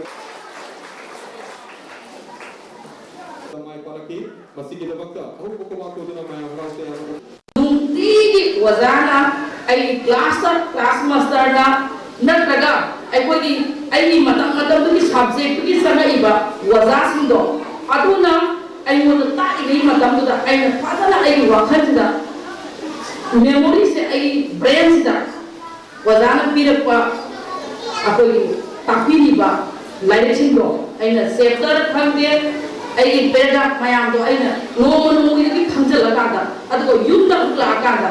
ꯃꯥꯏ ꯄꯥꯛꯂꯛꯈꯤ꯫ ꯃꯁꯤꯒꯤꯗꯃꯛꯇ ꯑꯍꯧꯕ ꯈꯨꯕꯥꯛ ꯈꯨꯗꯨꯅ ꯃꯌꯥꯝ ꯍꯔꯥꯎ ꯇꯌꯥꯝꯅ ꯅꯨꯡꯇꯤꯒꯤ ꯑꯣꯖꯥꯅ ꯑꯩꯒꯤ classꯇ, class masterꯅ ꯅꯠꯇ꯭ꯔꯒ ꯑꯩꯈꯣꯏꯒꯤ, ꯑꯩꯒꯤ ꯃꯇꯝ ꯃꯇꯝꯗꯨꯒꯤ subjectꯇꯨꯒꯤ ꯆꯪꯉꯛꯏꯕ ꯑꯣꯖꯥꯁꯤꯡꯗꯣ, ꯑꯗꯨꯅ ꯑꯩꯉꯣꯟꯗ ꯇꯥꯛꯏꯉꯩ ꯃꯇꯝꯗꯨꯗ ꯑꯩꯅ ꯐꯖꯅ ꯑꯩꯒꯤ ꯋꯥꯈꯜꯁꯤꯗ, memoryꯁꯦ ꯑꯩꯒꯤ brainꯁꯤꯗ ꯑꯣꯖꯥꯅ ꯄꯤꯔꯛꯄ ꯑꯩꯈꯣꯏꯒꯤ ꯇꯥꯛꯄꯤꯔꯤꯕ ꯂꯥꯏꯔꯤꯛꯁꯤꯡꯗꯣ ꯑꯩꯅ chapter ꯈꯪꯗꯦ, ꯑꯩꯒꯤ paragraph ꯃꯌꯥꯝꯗꯣ ꯑꯩꯅ ꯅꯣꯡꯃ ꯅꯣꯡꯃꯒꯤ ꯈꯪꯖꯤꯜꯂꯀꯥꯟꯗ, ꯑꯗꯨꯒ ꯌꯨꯝꯗ ꯑꯃꯨꯛ ꯂꯥꯛꯑꯀꯥꯟꯗ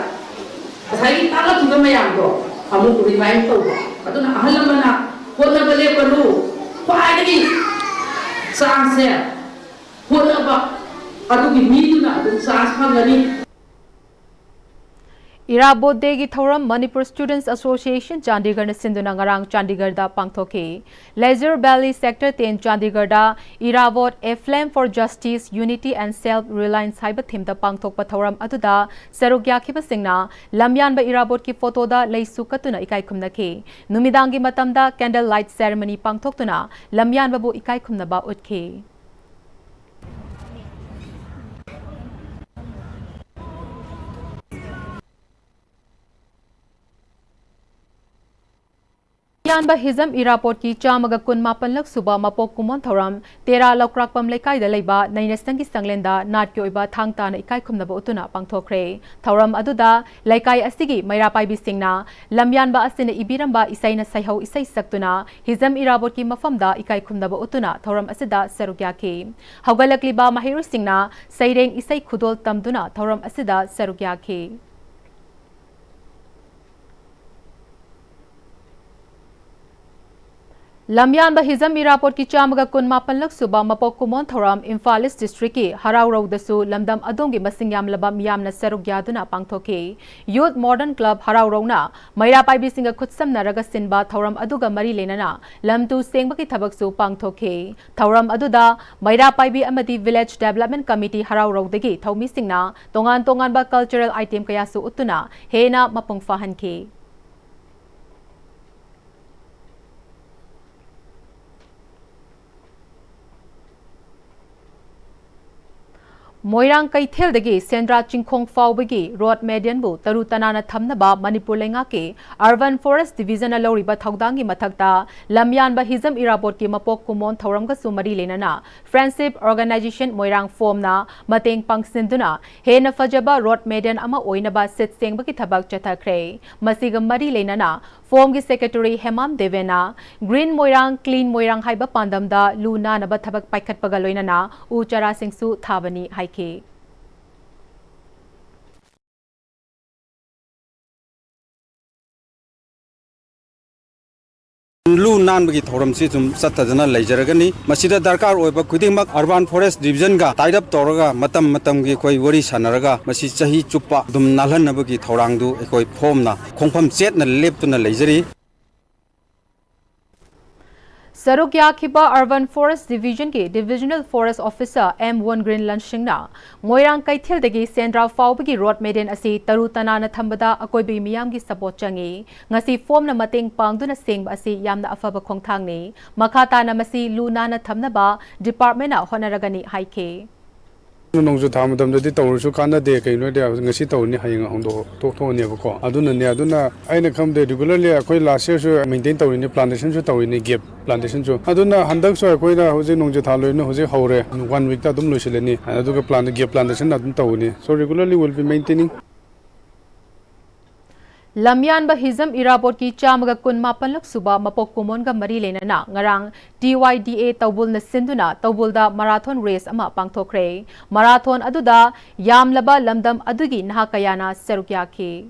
ꯉꯁꯥꯏꯒꯤ ꯇꯥꯛꯂꯛꯈꯤꯕ ꯃꯌꯥꯝꯗꯣ ꯑꯃꯨꯛ remind ꯇꯧꯕ꯫ ꯑꯗꯨꯅ ꯑꯍꯜ ꯂꯃꯟꯅ ꯍꯣꯠꯅꯕ ꯂꯦꯞꯀꯅꯨ, ꯈ꯭ꯋꯥꯏꯗꯒꯤ chanceꯁꯦ ꯍꯣꯠꯅꯕ ꯑꯗꯨꯒꯤ ꯃꯤꯗꯨꯅ ꯑꯗꯨꯝ chance ꯐꯪꯒꯅꯤ꯫ ꯏꯔꯥꯕꯣꯠ Dayꯒꯤ ꯊꯧꯔꯝ Manipur Students Association ꯆꯥꯟꯗꯤꯒꯔꯅ ꯁꯤꯟꯗꯨꯅ ꯉꯔꯥꯡ ꯆꯥꯟꯗꯤꯒꯔꯗ ꯄꯥꯡꯊꯣꯛꯈꯤ꯫ Leisure Valley Sector ten ꯆꯥꯟꯗꯤꯒꯔꯗ Irabot A Flame for Justice, Unity and Self Reliance ꯍꯥꯏꯕ themeꯗ ꯄꯥꯡꯊꯣꯛꯄ ꯊꯧꯔꯝ ꯑꯗꯨꯗ ꯁꯔꯨꯛ ꯌꯥꯈꯤꯕꯁꯤꯡꯅ ꯂꯝꯌꯥꯟꯕ ꯏꯔꯥꯕꯣꯠꯀꯤ photoꯗ ꯂꯩꯁꯨ ꯀꯠꯇꯨꯅ ꯏꯀꯥꯏ ꯈꯨꯝꯅꯈꯤ꯫ ꯅꯨꯃꯤꯗꯥꯡꯒꯤ ꯃꯇꯝꯗ candle light ceremony ꯄꯥꯡꯊꯣꯛꯇꯨꯅ ꯂꯝꯌꯥꯟꯕꯕꯨ ꯏꯀꯥꯏ ꯈꯨꯝꯅꯕ ꯎꯠꯈꯤ꯫ ꯑꯍꯥꯟꯕ ꯍꯤꯖꯝ ꯏꯔꯥꯕꯣꯠꯀꯤ ꯆꯥꯝꯃꯒ ꯀꯨꯟ ꯃꯥꯄꯟꯂꯛ ꯁꯨꯕ ꯃꯄꯣꯛ ꯀꯨꯝꯑꯣꯟ ꯊꯧꯔꯝ ꯇꯦꯔꯥ ꯂꯧꯀ꯭ꯔꯥꯛꯄꯝ ꯂꯩꯀꯥꯏꯗ ꯂꯩꯕ ꯅꯩꯅꯁꯪꯒꯤ ꯆꯪꯂꯦꯟꯗ ꯅꯥꯠꯀꯤ ꯑꯣꯏꯕ ꯊꯥꯡ ꯇꯥꯅ ꯏꯀꯥꯏ ꯈꯨꯝꯅꯕ ꯎꯠꯇꯨꯅ ꯄꯥꯡꯊꯣꯛꯈ꯭ꯔꯦ꯫ ꯊꯧꯔꯝ ꯑꯗꯨꯗ ꯂꯩꯀꯥꯏ ꯑꯁꯤꯒꯤ ꯃꯩꯔꯥ ꯄꯥꯏꯕꯤꯁꯤꯡꯅ ꯂꯝꯌꯥꯟꯕ ꯑꯁꯤꯅ ꯏꯕꯤꯔꯝꯕ ꯏꯁꯩꯅ ꯁꯩꯍꯧ ꯏꯁꯩ ꯁꯛꯇꯨꯅ ꯍꯤꯖꯝ ꯏꯔꯥꯕꯣꯠꯀꯤ ꯃꯐꯝꯗ ꯏꯀꯥꯏ ꯈꯨꯝꯅꯕ ꯎꯠꯇꯨꯅ ꯊꯧꯔꯝ ꯑꯁꯤꯗ ꯁꯔꯨꯛ ꯌꯥꯈꯤ꯫ ꯍꯧꯒꯠꯂꯛꯂꯤꯕ ꯃꯍꯩꯔꯣꯏꯁꯤꯡꯅ ꯁꯩꯔꯦꯡ ꯏꯁꯩ ꯈꯨꯗꯣꯜ ꯇꯝꯗꯨꯅ ꯊꯧꯔꯝ ꯑꯁꯤꯗ ꯁꯔꯨꯛ ꯌꯥꯈꯤ꯫ ꯂꯝꯌꯥꯟꯕ ꯍꯤꯖꯝ ꯏꯔꯥꯕꯣꯠꯀꯤ ꯆꯥꯝꯃꯒ ꯀꯨꯟ ꯃꯥꯄꯟꯂꯛ ꯁꯨꯕ ꯃꯄꯣꯛ ꯀꯨꯝꯑꯣꯟ ꯊꯧꯔꯝ ꯏꯝꯐꯥꯜ ꯏꯁ ꯗꯤꯁꯇ꯭ꯔꯤꯛꯀꯤ ꯍꯔꯥꯎꯔꯧꯗꯁꯨ ꯂꯝꯗꯝ ꯑꯗꯣꯝꯒꯤ ꯃꯁꯤꯡ ꯌꯥꯝꯂꯕ ꯃꯤꯌꯥꯝꯅ ꯁꯔꯨꯛ ꯌꯥꯗꯨꯅ ꯄꯥꯡꯊꯣꯛꯈꯤ꯫ ꯌꯨꯠ ꯃꯣꯗꯔꯟ ꯀ꯭ꯂꯕ ꯍꯔꯥꯎꯔꯧꯅ ꯃꯩꯔꯥ ꯄꯥꯏꯕꯤꯁꯤꯡꯒ ꯈꯨꯠꯁꯝꯅꯔꯒ ꯁꯤꯟꯕ ꯊꯧꯔꯝ ꯑꯗꯨꯒ ꯃꯔꯤ ꯂꯩꯅꯅ ꯂꯝ ꯇꯨ ꯁꯦꯡꯕꯒꯤ ꯊꯕꯛꯁꯨ ꯄꯥꯡꯊꯣꯛꯈꯤ꯫ ꯊꯧꯔꯝ ꯑꯗꯨꯗ ꯃꯩꯔꯥ ꯄꯥꯏꯕꯤ ꯑꯃꯗꯤ ꯚꯤꯂꯦꯖ ꯗꯦꯕꯂꯞꯃꯦꯟ ꯀꯃꯤꯇꯤ ꯍꯔꯥꯎꯔꯧꯗꯒꯤ ꯊꯧꯃꯤꯁꯤꯡꯅ ꯇꯣꯉꯥꯟ ꯇꯣꯉꯥꯟꯕ ꯀꯜꯆꯔꯦꯜ ꯑꯥꯏꯇꯦꯝ ꯀꯌꯥꯁꯨ ꯎꯠꯇꯨꯅ ꯍꯦꯟꯅ ꯃꯄꯨꯡ ꯐꯥꯍꯟꯈꯤ꯫ ꯃꯣꯏꯔꯥꯡ ꯀꯩꯊꯦꯜꯗꯒꯤ ꯁꯦꯟꯗ꯭ꯔꯥ ꯆꯤꯡꯈꯣꯡ ꯐꯥꯎꯕꯒꯤ ꯔꯣꯗ ꯃꯦꯗꯤꯌꯟꯕꯨ ꯇꯔꯨ ꯇꯅꯥꯟꯅ ꯊꯝꯅꯕ ꯃꯅꯤꯄꯨꯔ ꯂꯩꯉꯥꯛꯀꯤ ꯑꯔꯕꯟ ꯐꯣꯔꯦꯁ ꯗꯤꯕꯤꯖꯟꯅ ꯂꯧꯔꯤꯕ ꯊꯧꯗꯥꯡꯒꯤ ꯃꯊꯛꯇ ꯂꯝꯌꯥꯟꯕ ꯍꯤꯖꯝ ꯏꯔꯥꯕꯣꯠꯀꯤ ꯃꯄꯣꯛ ꯀꯨꯝꯑꯣꯟ ꯊꯧꯔꯝꯒꯁꯨ ꯃꯔꯤ ꯂꯩꯅꯅ ꯐ꯭ꯔꯦꯟꯗꯁꯤꯞ ꯑꯣꯔꯒꯅꯥꯏꯖꯦꯁꯟ ꯃꯣꯏꯔꯥꯡ ꯐꯣꯝꯅ ꯃꯇꯦꯡ ꯄꯥꯡꯁꯤꯟꯗꯨꯅ ꯍꯦꯟꯅ ꯐꯖꯕ ꯔꯣꯗ ꯃꯦꯗꯤꯌꯟ ꯑꯃ ꯑꯣꯏꯅꯕ ꯁꯤꯠ ꯁꯦꯡꯕꯒꯤ ꯊꯕꯛ ꯆꯠꯊꯈ꯭ꯔꯦ꯫ ꯃꯁꯤꯒ ꯃꯔꯤ ꯂꯩꯅꯅ ꯐꯣꯝꯒꯤ ꯁꯦꯀ꯭ꯔꯦꯇꯔꯤ ꯍꯦꯃꯥꯝ ꯗꯦꯕꯦꯅ ꯒ꯭ꯔꯤꯟ ꯃꯣꯏꯔꯥꯡ, ꯀ꯭ꯂꯤꯟ ꯃꯣꯏꯔꯥꯡ ꯍꯥꯏꯕ ꯄꯥꯟꯗꯝꯗ ꯂꯨ ꯅꯥꯟꯅꯕ ꯊꯕꯛ ꯄꯥꯏꯈꯠꯄꯒ ꯂꯣꯏꯅꯅ ꯎ ꯆꯥꯔꯥꯁꯤꯡꯁꯨ ꯊꯥꯕꯅꯤ ꯍꯥꯏꯈꯤ꯫ ꯂꯨ ꯅꯥꯟꯕꯒꯤ ꯊꯧꯔꯝꯁꯤ ꯁꯨꯝ ꯆꯠꯊꯗꯅ ꯂꯩꯖꯔꯒꯅꯤ꯫ ꯃꯁꯤꯗ ꯗꯔꯀꯥꯔ ꯑꯣꯏꯕ ꯈꯨꯗꯤꯡꯃꯛ ꯑꯔꯕꯥꯟ ꯐꯣꯔꯦꯁ ꯗꯤꯕꯤꯖꯟꯒ ꯇꯥꯏꯠ ꯑꯞ ꯇꯧꯔꯒ ꯃꯇꯝ ꯃꯇꯝꯒꯤ ꯑꯩꯈꯣꯏ ꯋꯥꯔꯤ ꯁꯥꯟꯅꯔꯒ ꯃꯁꯤ ꯆꯍꯤ ꯆꯨꯞꯄ ꯑꯗꯨꯝ ꯅꯥꯜꯍꯟꯅꯕꯒꯤ ꯊꯧꯔꯥꯡꯗꯨ ꯑꯩꯈꯣꯏ ꯐꯣꯝꯅ ꯈꯣꯡꯐꯝ ꯆꯦꯠꯅ ꯂꯦꯞꯇꯨꯅ ꯂꯩꯖꯔꯤ꯫ ꯁꯔꯨꯛ ꯌꯥꯈꯤꯕ ꯑꯔꯕꯟ ꯐꯣꯔꯦꯁ ꯗꯤꯕꯤꯖꯟꯒꯤ divisional forest officer M Wongrin ꯂꯟꯁꯤꯡꯅ ꯃꯣꯏꯔꯥꯡ ꯀꯩꯊꯦꯜꯗꯒꯤ ꯁꯦꯟꯗ꯭ꯔꯥ ꯐꯥꯎꯕꯒꯤ ꯔꯣꯗ ꯃꯦꯗꯤꯌꯟ ꯑꯁꯤ ꯇꯔꯨ ꯇꯅꯥꯟꯅ ꯊꯝꯕꯗ ꯑꯀꯣꯏꯕꯒꯤ ꯃꯤꯌꯥꯝꯒꯤ ꯁꯄꯣꯔꯠ ꯆꯪꯏ꯫ ꯉꯁꯤ ꯐꯣꯝꯅ ꯃꯇꯦꯡ ꯄꯥꯡꯗꯨꯅ ꯁꯦꯡꯕ ꯑꯁꯤ ꯌꯥꯝꯅ ꯑꯐꯕ ꯈꯣꯡꯊꯥꯡꯅꯤ꯫ ꯃꯈꯥ ꯇꯥꯅ ꯃꯁꯤ ꯂꯨ ꯅꯥꯟꯅ ꯊꯝꯅꯕ ꯗꯤꯄꯥꯔꯠꯃꯦꯟꯅ ꯍꯣꯠꯅꯔꯒꯅꯤ ꯍꯥꯏꯈꯤ꯫ ꯅꯣꯡꯖꯨ ꯊꯥ ꯃꯇꯝꯗꯗꯤ ꯇꯧꯔꯁꯨ ꯀꯥꯟꯅꯗꯦ, ꯀꯩꯒꯤꯅꯣ ꯍꯥꯏꯗꯤ ꯉꯁꯤ ꯇꯧꯔꯅꯤ, ꯍꯌꯦꯡ ꯍꯣꯡꯗꯣꯛ ꯇꯣꯛꯊꯣꯛꯑꯅꯦꯕꯀꯣ꯫ ꯑꯗꯨꯅꯅꯦ, ꯑꯗꯨꯅ ꯑꯩꯅ ꯈꯪꯕꯗ regularly ꯑꯩꯈꯣꯏ last yearꯁꯨ maintain ꯇꯧꯔꯤꯅꯤ, plantationꯁꯨ ꯇꯧꯔꯤꯅꯤ, gap plantationꯁꯨ꯫ ꯑꯗꯨꯅ ꯍꯟꯗꯛꯁꯨ ꯑꯩꯈꯣꯏꯅ ꯍꯧꯖꯤꯛ ꯅꯣꯡꯖꯨ ꯊꯥ ꯂꯣꯏꯅ ꯍꯧꯖꯤꯛ ꯍꯧꯔꯦ, one weekꯇ ꯑꯗꯨꯝ ꯂꯣꯏꯁꯤꯜꯂꯅꯤ, ꯑꯗꯨꯒ plant gap plantationꯅ ꯑꯗꯨꯝ ꯇꯧꯒꯅꯤ꯫ So regularly will be maintaining. ꯂꯝꯌꯥꯟꯕ ꯍꯤꯖꯝ ꯏꯔꯥꯕꯣꯠꯀꯤ ꯆꯥꯝꯃꯒ ꯀꯨꯟ ꯃꯥꯄꯜꯂꯛ ꯁꯨꯕ ꯃꯄꯣꯛ ꯀꯨꯝꯑꯣꯟꯒ ꯃꯔꯤ ꯂꯩꯅꯅ ꯉꯔꯥꯡ T Y D A ꯇꯧꯕꯨꯜꯅ ꯁꯤꯟꯗꯨꯅ ꯇꯧꯕꯨꯜꯗ marathon race ꯑꯃ ꯄꯥꯡꯊꯣꯛꯈ꯭ꯔꯦ꯫ Marathon ꯑꯗꯨꯗ ꯌꯥꯝꯂꯕ ꯂꯝꯗꯝ ꯑꯗꯨꯒꯤ ꯅꯍꯥ ꯀꯌꯥꯅ ꯁꯔꯨꯛ ꯌꯥꯈꯤ꯫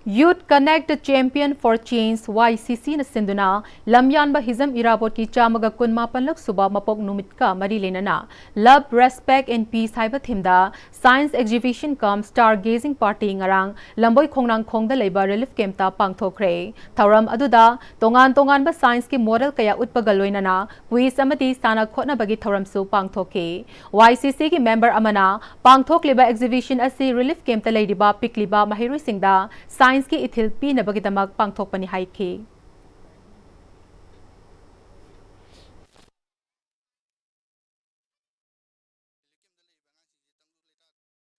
Youth Connect Champion for Change, Y C Cꯅ ꯁꯤꯟꯗꯨꯅ ꯂꯝꯌꯥꯟꯕ ꯍꯤꯖꯝ ꯏꯔꯥꯕꯣꯠꯀꯤ ꯆꯥꯝꯃꯒ ꯀꯨꯟ ꯃꯥꯄꯜꯂꯛ ꯁꯨꯕ ꯃꯄꯣꯛ ꯅꯨꯃꯤꯠꯀ ꯃꯔꯤ ꯂꯩꯅꯅ Love, Respect and Peace ꯍꯥꯏꯕ themeꯗ science exhibition cum star gazing party ꯉꯔꯥꯡ ꯂꯝꯕꯣꯏ ꯈꯣꯡꯅꯥꯡꯈꯣꯡꯗ ꯂꯩꯕ relief campꯇ ꯄꯥꯡꯊꯣꯛꯈ꯭ꯔꯦ꯫ ꯊꯧꯔꯝ ꯑꯗꯨꯗ ꯇꯣꯉꯥꯟ ꯇꯣꯉꯥꯟꯕ scienceꯀꯤ model ꯀꯌꯥ ꯎꯠꯄꯒ ꯂꯣꯏꯅꯅ quiz ꯑꯃꯗꯤ ꯁꯥꯟꯅ ꯈꯣꯠꯅꯕꯒꯤ ꯊꯧꯔꯝꯁꯨ ꯄꯥꯡꯊꯣꯛꯈꯤ꯫ Y C Cꯒꯤ member ꯑꯃꯅ ꯄꯥꯡꯊꯣꯛꯂꯤꯕ exhibition ꯑꯁꯤ relief campꯇ ꯂꯩꯔꯤꯕ ꯄꯤꯛꯂꯤꯕ ꯃꯍꯩꯔꯣꯏꯁꯤꯡꯗ scienceꯀꯤ ꯏꯊꯤꯜ ꯄꯤꯅꯕꯒꯤꯗꯃꯛ ꯄꯥꯡꯊꯣꯛꯄꯅꯤ ꯍꯥꯏꯈꯤ꯫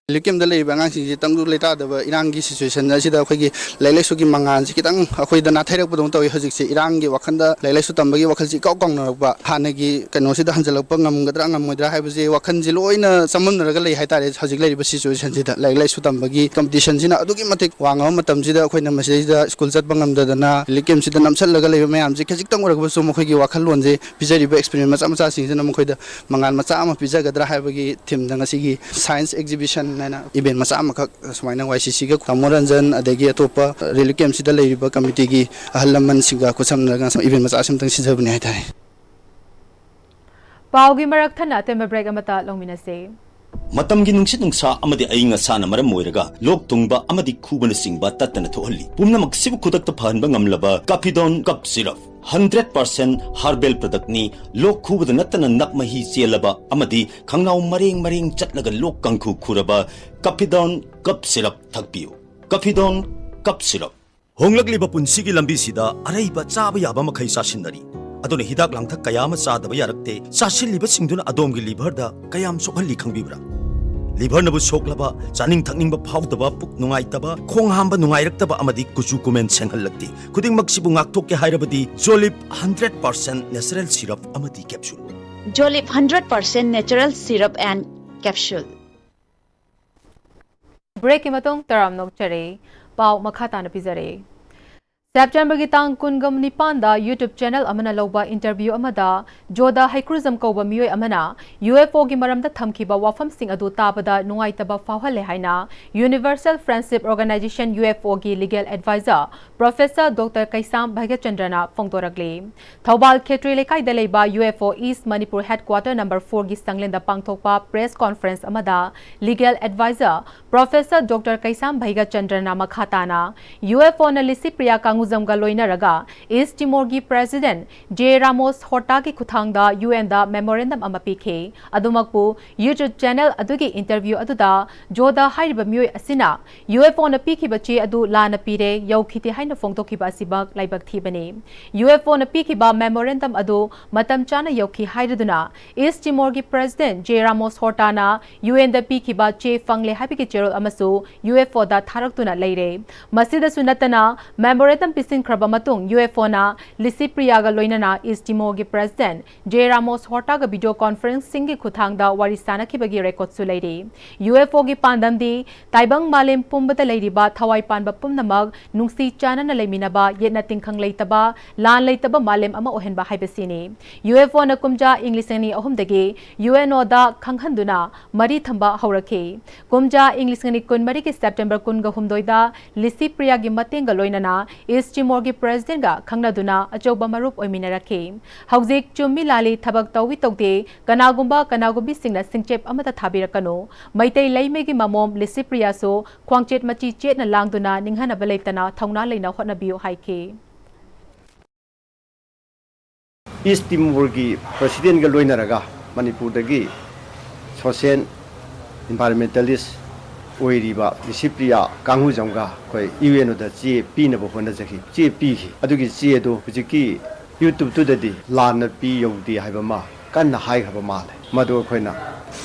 Relief campꯇ ꯂꯩꯔꯤꯕ ꯑꯉꯥꯡꯁꯤꯡꯁꯤ ꯇꯪꯗꯨ ꯂꯩꯇꯥꯗꯕ ꯏꯔꯥꯡꯒꯤ situation ꯑꯁꯤꯗ ꯑꯩꯈꯣꯏꯒꯤ ꯂꯥꯏꯔꯤꯛ ꯂꯥꯏꯁꯨꯒꯤ ꯃꯉꯥꯜꯁꯤ ꯈꯤꯇꯪ ꯑꯩꯈꯣꯏꯗ ꯅꯥꯊꯩꯔꯛꯄꯗꯧꯅ ꯇꯧꯏ꯫ ꯍꯧꯖꯤꯛꯁꯦ ꯏꯔꯥꯡꯒꯤ ꯋꯥꯈꯜꯗ ꯂꯥꯏꯔꯤꯛ ꯂꯥꯏꯁꯨ ꯇꯝꯕꯒꯤ ꯋꯥꯈꯜꯁꯤ ꯏꯀꯥꯎ ꯀꯥꯎꯅꯔꯛꯄ, ꯍꯥꯟꯅꯒꯤ ꯀꯩꯅꯣꯁꯤꯗ ꯍꯟꯖꯤꯜꯂꯛꯄ ꯉꯝꯒꯗ꯭ꯔꯥ ꯉꯝꯃꯣꯏꯗ꯭ꯔꯥ ꯍꯥꯏꯕꯁꯤ ꯋꯥꯈꯜꯁꯤ ꯂꯣꯏꯅ ꯆꯃꯝꯅꯔꯒ ꯂꯩ ꯍꯥꯏꯇꯥꯔꯦ꯫ ꯍꯧꯖꯤꯛ ꯂꯩꯔꯤꯕ situationꯁꯤꯗ ꯂꯥꯏꯔꯤꯛ ꯂꯥꯏꯁꯨ ꯇꯝꯕꯒꯤ competitionꯁꯤꯅ ꯑꯗꯨꯛꯀꯤ ꯃꯇꯤꯛ ꯋꯥꯡꯉꯕ ꯃꯇꯝꯁꯤꯗ ꯑꯩꯈꯣꯏꯅ ꯃꯁꯤꯗꯩꯁꯤꯗ school ꯆꯠꯄ ꯉꯝꯗꯗꯅ relief campꯁꯤꯗ ꯅꯝꯁꯤꯜꯂꯒ ꯂꯩꯕ ꯃꯌꯥꯝꯁꯤ ꯈꯖꯤꯛꯇꯪ ꯑꯣꯏꯔꯛꯄꯁꯨ ꯃꯈꯣꯏꯒꯤ ꯋꯥꯈꯜꯂꯣꯟꯁꯦ ꯄꯤꯖꯔꯤꯕ experiment ꯃꯆꯥ ꯃꯆꯥꯁꯤꯡꯁꯤꯅ ꯃꯈꯣꯏꯗ ꯃꯉꯥꯜ ꯃꯆꯥ ꯑꯃ ꯄꯤꯖꯒꯗ꯭ꯔꯥ ꯍꯥꯏꯕꯒꯤ themeꯗ ꯉꯁꯤꯒꯤ science exhibition ꯍꯥꯏꯅ event ꯃꯆꯥ ꯑꯃꯈꯛ ꯁꯨꯃꯥꯏꯅ Y C Cꯒ ꯇꯥꯃꯣ ꯔꯟꯖꯟ ꯑꯗꯒꯤ ꯑꯇꯣꯞꯄ relief campꯁꯤꯗ ꯂꯩꯔꯤꯕ committeeꯒꯤ ꯑꯍꯜ ꯂꯃꯟꯁꯤꯡꯒ ꯈꯨꯠꯁꯝꯅꯔꯒ event ꯃꯆꯥ ꯑꯃꯇꯪ ꯁꯤꯟꯖꯕꯅꯤ ꯍꯥꯏꯇꯥꯔꯦ꯫ ꯄꯥꯎꯒꯤ ꯃꯔꯛ ꯊꯠꯅ ꯑꯇꯦꯟꯕ break ꯑꯃꯇ ꯂꯧꯃꯤꯟꯅꯁꯦ꯫ ꯃꯇꯝꯒꯤ ꯅꯨꯡꯁꯤꯠ ꯅꯨꯡꯁꯥ ꯑꯃꯗꯤ ꯑꯏꯪ ꯑꯁꯥꯅ ꯃꯔꯝ ꯑꯣꯏꯔꯒ ꯂꯣꯛ ꯊꯨꯡꯕ ꯑꯃꯗꯤ ꯈꯨꯕꯅꯆꯤꯡꯕ ꯇꯠꯇꯅ ꯊꯣꯛꯍꯜꯂꯤ꯫ ꯄꯨꯝꯅꯃꯛꯁꯤꯕꯨ ꯈꯨꯗꯛꯇ ꯐꯍꯟꯕ ꯉꯝꯂꯕ ꯀꯥꯐꯤꯗꯣꯟ ꯀꯞ ꯁꯤꯔꯞ, ꯍꯟꯗ꯭ꯔꯦꯠ ꯄꯥꯔꯁꯦꯟ ꯍꯥꯔꯕꯦꯜ ꯄ꯭ꯔꯗꯛꯅꯤ꯫ ꯂꯣꯛ ꯈꯨꯕꯗ ꯅꯠꯇꯅ ꯅꯞ ꯃꯍꯤ ꯆꯦꯜꯂꯕ ꯑꯃꯗꯤ ꯈꯪꯅꯥꯎ ꯃꯔꯦꯡ ꯃꯔꯦꯡ ꯆꯠꯂꯒ ꯂꯣꯛ ꯀꯥꯡꯈꯨ ꯈꯨꯔꯕ ꯀꯥꯐꯤꯗꯣꯟ ꯀꯞ ꯁꯤꯔꯞ ꯊꯛꯄꯤꯌꯨ꯫ ꯀꯥꯐꯤꯗꯣꯟ ꯀꯞ ꯁꯤꯔꯞ꯫ ꯍꯣꯡꯂꯛꯂꯤꯕ ꯄꯨꯟꯁꯤꯒꯤ ꯂꯝꯕꯤꯁꯤꯗ ꯑꯔꯩꯕ ꯆꯥꯕ ꯌꯥꯕ ꯃꯈꯩ ꯆꯥꯁꯤꯟꯅꯔꯤ꯫ ꯑꯗꯨꯅ ꯍꯤꯗꯥꯛ ꯂꯥꯡꯊꯛ ꯀꯌꯥ ꯑꯃ ꯆꯥꯗꯕ ꯌꯥꯔꯛꯇꯦ꯫ ꯆꯥꯁꯤꯜꯂꯤꯕꯁꯤꯡꯗꯨꯅ ꯑꯗꯣꯝꯒꯤ ꯂꯤꯚꯔꯗ ꯀꯌꯥꯝ ꯁꯣꯛꯍꯜꯂꯤ ꯈꯪꯕꯤꯕ꯭ꯔꯥ? ꯂꯤꯚꯔꯅꯕꯨ ꯁꯣꯛꯂꯕ, ꯆꯥꯅꯤꯡ ꯊꯛꯅꯤꯡꯕ ꯐꯥꯎꯗꯕ, ꯄꯨꯛ ꯅꯨꯡꯉꯥꯏꯇꯕ, ꯈꯣꯡ ꯍꯥꯝꯕ ꯅꯨꯡꯉꯥꯏꯔꯛꯇꯕ ꯑꯃꯗꯤ ꯀꯨꯆꯨ ꯀꯨꯃꯦꯟ ꯁꯦꯡꯍꯜꯂꯛꯇꯦ꯫ ꯈꯨꯗꯤꯡꯃꯛꯁꯤꯕꯨ ꯉꯥꯛꯊꯣꯛꯀꯦ ꯍꯥꯏꯔꯕꯗꯤ ꯖꯣꯂꯤꯞ ꯍꯟꯗ꯭ꯔꯦꯠ ꯄꯥꯔꯁꯦꯟ ꯅꯦꯆꯔꯦꯜ ꯁꯤꯔꯞ ꯑꯃꯗꯤ capsule. Jolip hundred percent natural syrup and capsule. ꯕ꯭ꯔꯦꯛꯀꯤ ꯃꯇꯨꯡ ꯇꯔꯥꯝꯅ ꯑꯣꯛꯆꯔꯤ꯫ ꯄꯥꯎ ꯃꯈꯥ ꯇꯥꯅ ꯄꯤꯖꯔꯤ꯫ ꯁꯦꯞꯇꯦꯝꯕꯔꯒꯤ ꯇꯥꯡ ꯀꯨꯟꯒ ꯅꯤꯄꯥꯟꯗ YouTube ꯆꯦꯅꯦꯜ ꯑꯃꯅ ꯂꯧꯕ ꯏꯟꯇꯔꯚ꯭ꯌꯨ ꯑꯃꯗ ꯖꯣꯗꯥ ꯍꯩꯀ꯭ꯔꯨꯖꯝ ꯀꯧꯕ ꯃꯤꯑꯣꯏ ꯑꯃꯅ UFOꯒꯤ ꯃꯔꯝꯗ ꯊꯝꯈꯤꯕ ꯋꯥꯐꯝꯁꯤꯡ ꯑꯗꯨ ꯇꯥꯕꯗ ꯅꯨꯡꯉꯥꯏꯇꯕ ꯐꯥꯎꯍꯜꯂꯦ ꯍꯥꯏꯅ Universal Friendship Organization, UFOꯒꯤ legal adviser professor doctor Keisham ꯚꯩꯒꯆꯟꯗ꯭ꯔꯅ ꯐꯣꯡꯗꯣꯔꯛꯂꯤ꯫ ꯊꯧꯕꯥꯜ ꯈꯦꯇ꯭ꯔꯤ ꯂꯩꯀꯥꯏꯗ ꯂꯩꯕ UFO East Manipur Headquarter number fourꯒꯤ ꯁꯪꯂꯦꯟꯗ ꯄꯥꯡꯊꯣꯛꯄ ꯄ꯭ꯔꯦꯁ ꯀꯣꯟꯐꯔꯦꯟꯁ ꯑꯃꯗ legal adviser professor doctor Keisham ꯚꯩꯒꯆꯟꯗ꯭ꯔꯅ ꯃꯈꯥ ꯇꯥꯅ UFOꯅ ꯂꯤꯁꯤꯄ꯭ꯔꯤꯌꯥ ꯀꯥꯡꯒꯨꯖꯝꯒ ꯂꯣꯏꯅꯔꯒ ꯏꯁ ꯇꯤꯃꯣꯔꯒꯤ ꯄ꯭ꯔꯦꯁꯤꯗꯦꯟꯠ ꯖꯦ ꯔꯥꯃꯣꯁ ꯍꯣꯔꯇꯥꯒꯤ ꯈꯨꯠꯊꯥꯡꯗ UNꯗ ꯃꯦꯃꯣꯔꯦꯟꯗꯝ ꯑꯃ ꯄꯤꯈꯤ꯫ ꯑꯗꯨꯃꯛꯄꯨ YouTube ꯆꯦꯅꯦꯜ ꯑꯗꯨꯒꯤ ꯏꯟꯇꯔꯚ꯭ꯌꯨ ꯑꯗꯨꯗ ꯖꯣꯗꯥ ꯍꯥꯏꯔꯤꯕ ꯃꯤꯑꯣꯏ ꯑꯁꯤꯅ UFOꯅ ꯄꯤꯈꯤꯕ ꯆꯦ ꯑꯗꯨ ꯂꯥꯟꯅ ꯄꯤꯔꯦ, ꯌꯧꯈꯤꯗꯦ ꯍꯥꯏꯅ ꯐꯣꯡꯗꯣꯛꯈꯤꯕ ꯑꯁꯤꯃꯛ ꯂꯥꯏꯕꯛ ꯊꯤꯕꯅꯤ꯫ UFOꯅ ꯄꯤꯈꯤꯕ ꯃꯦꯃꯣꯔꯦꯟꯗꯝ ꯑꯗꯨ ꯃꯇꯝ ꯆꯥꯅ ꯌꯧꯈꯤ ꯍꯥꯏꯔꯗꯨꯅ ꯏꯁ ꯇꯤꯃꯣꯔꯒꯤ ꯄ꯭ꯔꯦꯁꯤꯗꯦꯟꯠ ꯖꯦ ꯔꯥꯃꯣꯁ ꯍꯣꯔꯇꯥꯅ UNꯗ ꯄꯤꯈꯤꯕ ꯆꯦ ꯐꯪꯂꯦ ꯍꯥꯏꯕꯒꯤ ꯆꯦꯔꯣꯜ ꯑꯃꯁꯨ UFOꯗ ꯊꯥꯔꯛꯇꯨꯅ ꯂꯩꯔꯦ꯫ ꯃꯁꯤꯗꯁꯨ ꯅꯠꯇꯅ, ꯃꯦꯃꯣꯔꯦꯟꯗꯝ ꯄꯤꯁꯤꯟꯈ꯭ꯔꯕ ꯃꯇꯨꯡ UFOꯅ ꯂꯤꯁꯤꯄ꯭ꯔꯤꯌꯥꯒ ꯂꯣꯏꯅꯅ ꯏꯁ ꯇꯤꯃꯣꯔꯒꯤ ꯄ꯭ꯔꯦꯁꯤꯗꯦꯟꯠ ꯖꯦ ꯔꯥꯃꯣꯁ ꯍꯣꯔꯇꯥꯒ ꯚꯤꯗꯤꯑꯣ ꯀꯣꯟꯐꯔꯦꯟꯁꯤꯡꯒꯤ ꯈꯨꯠꯊꯥꯡꯗ ꯋꯥꯔꯤ ꯁꯥꯅꯈꯤꯕꯒꯤ ꯔꯦꯀꯣꯔꯗꯁꯨ ꯂꯩꯔꯤ꯫ UFOꯒꯤ ꯄꯥꯟꯗꯝꯗꯤ ꯇꯥꯏꯕꯪ ꯃꯥꯂꯦꯝ ꯄꯨꯝꯕꯗ ꯂꯩꯔꯤꯕ ꯊꯋꯥꯏ ꯄꯥꯟꯕ ꯄꯨꯝꯅꯃꯛ ꯅꯨꯡꯁꯤ ꯆꯥꯟꯅꯅ ꯂꯩꯃꯤꯟꯅꯕ, ꯌꯦꯠꯅ ꯇꯤꯟꯈꯪ ꯂꯩꯇꯕ, ꯂꯥꯟ ꯂꯩꯇꯕ ꯃꯥꯂꯦꯝ ꯑꯃ ꯑꯣꯏꯍꯟꯕ ꯍꯥꯏꯕꯁꯤꯅꯤ꯫ UFOꯅ ꯀꯨꯝꯖꯥ ꯏꯪ ꯂꯤꯁꯤꯡ ꯑꯅꯤ ꯑꯍꯨꯝꯗꯒꯤ UNOꯗ ꯈꯪꯍꯟꯗꯨꯅ ꯃꯔꯤ ꯊꯝꯕ ꯍꯧꯔꯛꯈꯤ꯫ ꯀꯨꯝꯖꯥ ꯏꯪ ꯂꯤꯁꯤꯡ ꯑꯅꯤ ꯀꯨꯟꯃꯔꯤꯒꯤ ꯁꯦꯞꯇꯦꯝꯕꯔ ꯀꯨꯟꯒ ꯍꯨꯝꯗꯣꯏꯗ ꯂꯤꯁꯤꯄ꯭ꯔꯤꯌꯥꯒꯤ ꯃꯇꯦꯡꯒ ꯂꯣꯏꯅꯅ ꯏꯁ ꯆꯤꯃꯣꯔꯒꯤ ꯄ꯭ꯔꯦꯁꯤꯗꯦꯟꯠꯒ ꯈꯪꯅꯗꯨꯅ ꯑꯆꯧꯕ ꯃꯔꯨꯞ ꯑꯣꯏꯃꯤꯟꯅꯔꯛꯈꯤ꯫ ꯍꯧꯖꯤꯛ ꯆꯨꯝꯃꯤ ꯂꯥꯜꯂꯤ ꯊꯕꯛ ꯇꯧꯏ ꯇꯧꯗꯦ, ꯀꯅꯥꯒꯨꯝꯕ ꯀꯅꯥꯒꯨꯝꯕꯤꯁꯤꯡꯅ ꯁꯤꯡꯆꯦꯞ ꯑꯃꯠꯇ ꯊꯥꯕꯤꯔꯛꯀꯅꯨ꯫ ꯃꯩꯇꯩ ꯂꯩꯃꯒꯤ ꯃꯃꯣꯝ ꯂꯤꯁꯤꯄ꯭ꯔꯤꯌꯥꯁꯨ ꯈ꯭ꯋꯥꯡꯆꯦꯠ ꯃꯆꯤ ꯆꯦꯠꯅ ꯂꯥꯡꯗꯨꯅ ꯅꯤꯡꯍꯟꯅꯕ ꯂꯩꯇꯅ ꯊꯧꯅꯥ ꯂꯩꯅ ꯍꯣꯠꯅꯕꯤꯌꯨ ꯍꯥꯏꯈꯤ꯫ ꯏꯁ ꯇꯤꯃꯣꯔꯒꯤ ꯄ꯭ꯔꯦꯁꯤꯗꯦꯟꯠꯒ ꯂꯣꯏꯅꯔꯒ ꯃꯅꯤꯄꯨꯔꯗꯒꯤ ꯁꯣꯁꯤꯌꯦꯜ ꯏꯟꯚꯥꯏꯔꯣꯟꯃꯦꯟꯇꯦꯂꯤꯁ ꯑꯣꯏꯔꯤꯕ ꯂꯤꯁꯤꯄ꯭ꯔꯤꯌꯥ ꯀꯥꯡꯍꯨꯖꯝꯒ ꯑꯩꯈꯣꯏ ꯌꯨ ꯑꯦꯟ ꯑꯣꯗ ꯆꯦ ꯄꯤꯅꯕ ꯍꯣꯠꯅꯖꯈꯤ꯫ ꯆꯦ ꯄꯤꯈꯤ꯫ ꯑꯗꯨꯒꯤ ꯆꯦ ꯑꯗꯨ ꯍꯧꯖꯤꯛꯀꯤ ꯌꯨꯇ꯭ꯌꯨꯕꯇꯨꯗꯗꯤ ꯂꯥꯟꯅ ꯄꯤ ꯌꯧꯗꯦ ꯍꯥꯏꯕ ꯑꯃ ꯀꯟꯅ ꯍꯥꯏꯈ꯭ꯔꯕ ꯃꯥꯜꯂꯦ꯫ ꯃꯗꯨ ꯑꯩꯈꯣꯏꯅ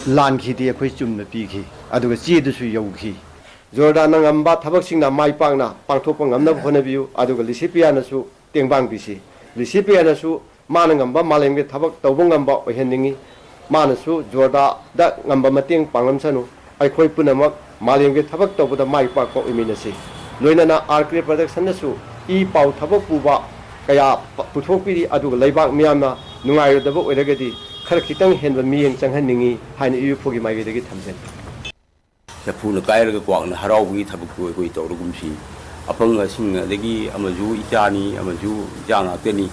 ꯂꯥꯟꯈꯤꯗꯦ, ꯑꯩꯈꯣꯏ ꯆꯨꯝꯅ ꯄꯤꯈꯤ꯫ ꯑꯗꯨꯒ ꯆꯦꯗꯨꯁꯨ ꯌꯧꯈꯤ꯫ ꯖꯣꯔꯗꯥꯟꯅ ꯉꯝꯕ ꯊꯕꯛꯁꯤꯡꯅ ꯃꯥꯏ ꯄꯥꯛꯅ ꯄꯥꯡꯊꯣꯛꯄ ꯉꯝꯅꯕ ꯍꯣꯠꯅꯕꯤꯌꯨ꯫ ꯑꯗꯨꯒ ꯂꯤꯁꯤꯄ꯭ꯔꯤꯌꯥꯅꯁꯨ ꯇꯦꯡꯕꯥꯡ ꯄꯤꯁꯤ꯫ ꯂꯤꯁꯤꯄ꯭ꯔꯤꯌꯥꯅꯁꯨ ꯃꯥꯅ ꯉꯝꯕ ꯃꯥꯂꯦꯝꯒꯤ ꯊꯕꯛ ꯇꯧꯕ ꯉꯝꯕ ꯑꯣꯏꯍꯟꯅꯤꯡꯏ꯫ ꯃꯥꯅꯁꯨ ꯖꯣꯔꯗꯥꯗ ꯉꯝꯕ ꯃꯇꯦꯡ ꯄꯥꯡꯂꯝꯁꯅꯨ꯫ ꯑꯩꯈꯣꯏ ꯄꯨꯝꯅꯃꯛ ꯃꯥꯂꯦꯝꯒꯤ ꯊꯕꯛ ꯇꯧꯕꯗ ꯃꯥꯏ ꯄꯥꯛꯄ ꯑꯣꯏꯃꯤꯟꯅꯁꯤ꯫ ꯂꯣꯏꯅꯅ ꯑꯥꯔ ꯀꯦ ꯄ꯭ꯔꯗꯛꯁꯟꯅꯁꯨ ꯏ ꯄꯥꯎ ꯊꯕꯛ ꯄꯨꯕ ꯀꯌꯥ ꯄ-, ꯄꯨꯊꯣꯛꯄꯤꯔꯤ꯫ ꯑꯗꯨꯒ ꯂꯩꯕꯥꯛ ꯃꯤꯌꯥꯝꯅ ꯅꯨꯡꯉꯥꯏꯔꯣꯏꯗꯕ ꯑꯣꯏꯔꯒꯗꯤ ꯈꯔ ꯈꯤꯇꯪ ꯍꯦꯟꯕ ꯃꯤꯠꯌꯦꯡ ꯆꯪꯍꯟꯅꯤꯡꯏ ꯍꯥꯏꯅ ꯏꯌꯨ ꯑꯦꯐ ꯑꯣꯒꯤ ꯃꯥꯏꯀꯩꯗꯒꯤ ꯊꯝꯖꯔꯤ꯫ ꯆꯐꯨꯅ ꯀꯥꯏꯔꯒ ꯀ꯭ꯋꯥꯛꯅ ꯍꯔꯥꯎꯕꯒꯤ ꯊꯕꯛꯇꯨ ꯑꯩꯈꯣꯏ ꯇꯧꯔꯒꯨꯝꯁꯤ꯫ ꯑꯄꯪꯁꯤꯡ ꯑꯗꯒꯤ ꯑꯃꯁꯨ ꯏꯆꯥꯅꯤ, ꯑꯃꯁꯨ ꯏꯆꯥ ꯉꯥꯛꯇꯅꯤ꯫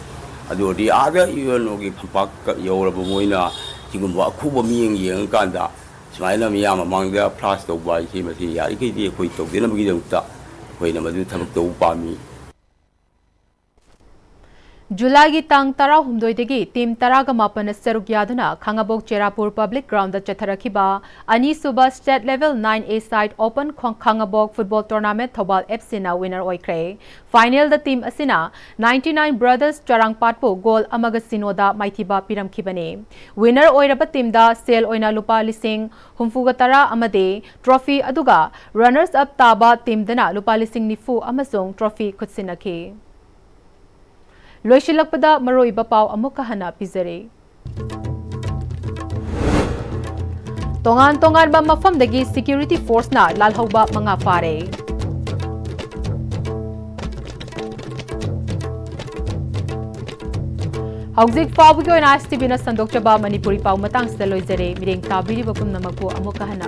ꯑꯗꯨ ꯑꯣꯏꯔꯗꯤ ꯑꯥꯗ ꯌꯨ ꯑꯦꯟ ꯑꯣꯒꯤ ꯐꯝꯄꯥꯛꯇ ꯌꯧꯔꯕ ꯃꯣꯏꯅ ꯁꯤꯒꯨꯝꯕ ꯑꯈꯨꯕ ꯃꯤꯠꯌꯦꯡ ꯌꯦꯡꯉꯀꯥꯟꯗ ꯁꯨꯃꯥꯏꯅ ꯃꯤꯌꯥꯝ ꯃꯃꯥꯡꯗ ꯐ꯭ꯂꯥꯁ ꯇꯧꯕ ꯍꯥꯏꯁꯤ, ꯃꯁꯤ ꯌꯥꯔꯤꯈꯩꯗꯤ ꯑꯩꯈꯣꯏ ꯇꯧꯗꯅꯕꯒꯤꯗꯃꯛꯇ ꯑꯩꯈꯣꯏꯅ ꯃꯗꯨ ꯊꯕꯛ ꯇꯧꯕ ꯄꯥꯝꯃꯤ꯫ ꯖꯨꯂꯥꯏꯒꯤ ꯇꯥꯡ ꯇꯔꯥꯍꯨꯝꯗꯣꯏꯗꯒꯤ ꯇꯤꯝ ꯇꯔꯥꯒ ꯃꯥꯄꯟꯅ ꯁꯔꯨꯛ ꯌꯥꯗꯨꯅ ꯈꯥꯉꯕꯣꯛ ꯆꯦꯔꯥꯄꯨꯔ ꯄꯕ꯭ꯂꯤꯛ ꯒ꯭ꯔꯥꯎꯟꯗ ꯆꯠꯊꯔꯛꯈꯤꯕ ꯑꯅꯤꯁꯨꯕ ꯁ꯭ꯇꯦꯠ ꯂꯦꯚꯦꯜ ꯅꯥꯏꯟ ꯑꯦ ꯁꯥꯏꯠ ꯑꯣꯄꯟ ꯈꯣꯡ-, ꯈꯥꯉꯕꯣꯛ ꯐꯨꯠꯕꯣꯜ ꯇꯣꯔꯅꯥꯃꯦꯟꯠ ꯊꯧꯕꯥꯜ ꯑꯦꯐ ꯁꯤꯅ ꯋꯤꯅꯔ ꯑꯣꯏꯈ꯭ꯔꯦ꯫ ꯐꯥꯏꯅꯦꯜꯗ ꯇꯤꯝ ꯑꯁꯤꯅ ꯅꯥꯏꯟꯇꯤ ꯅꯥꯏꯟ ꯕ꯭ꯔꯗꯔꯁ ꯆꯔꯥꯡꯄꯥꯠꯄꯨ ꯒꯣꯜ ꯑꯃꯒ ꯁꯤꯅꯣꯗ ꯃꯥꯏꯊꯤꯕ ꯄꯤꯔꯝꯈꯤꯕꯅꯤ꯫ ꯋꯤꯅꯔ ꯑꯣꯏꯔꯕ ꯇꯤꯝꯗ ꯁꯦꯜ ꯑꯣꯏꯅ ꯂꯨꯄꯥ ꯂꯤꯁꯤꯡ ꯍꯨꯝꯐꯨꯒ ꯇꯔꯥ ꯑꯃꯗꯤ ꯇ꯭ꯔꯣꯐꯤ, ꯑꯗꯨꯒ ꯔꯟꯅꯔꯁ ꯑꯞ ꯇꯥꯕ ꯇꯤꯝꯗꯅ ꯂꯨꯄꯥ ꯂꯤꯁꯤꯡ ꯅꯤꯐꯨ ꯑꯃꯁꯨꯡ ꯇ꯭ꯔꯣꯐꯤ ꯈꯨꯠꯁꯤꯟꯅꯈꯤ꯫ ꯂꯣꯏꯁꯤꯜꯂꯛꯄꯗ ꯃꯔꯨꯑꯣꯏꯕ ꯄꯥꯎ ꯑꯃꯨꯛꯀ ꯍꯟꯅ ꯄꯤꯖꯔꯤ꯫ ꯇꯣꯉꯥꯟ ꯇꯣꯉꯥꯟꯕ ꯃꯐꯝꯗꯒꯤ ꯁꯦꯀ꯭ꯌꯨꯔꯤꯇꯤ ꯐꯣꯔꯁꯅ ꯂꯥꯜꯍꯧꯕ ꯃꯉꯥ ꯐꯥꯔꯦ꯫ ꯍꯧꯖꯤꯛ ꯐꯥꯎꯕꯒꯤ ꯑꯣꯏꯅ ꯑꯥꯏ ꯑꯦꯁ ꯇꯤ ꯚꯤꯅ ꯁꯟꯗꯣꯛꯆꯕ ꯃꯅꯤꯄꯨꯔꯤ ꯄꯥꯎ ꯃꯇꯥꯡꯁꯤꯗ ꯂꯣꯏꯖꯔꯦ꯫ ꯃꯤꯠꯌꯦꯡ ꯇꯥꯕꯤꯔꯤꯕ ꯄꯨꯝꯅꯃꯛꯄꯨ ꯑꯃꯨꯛꯀ ꯍꯟꯅ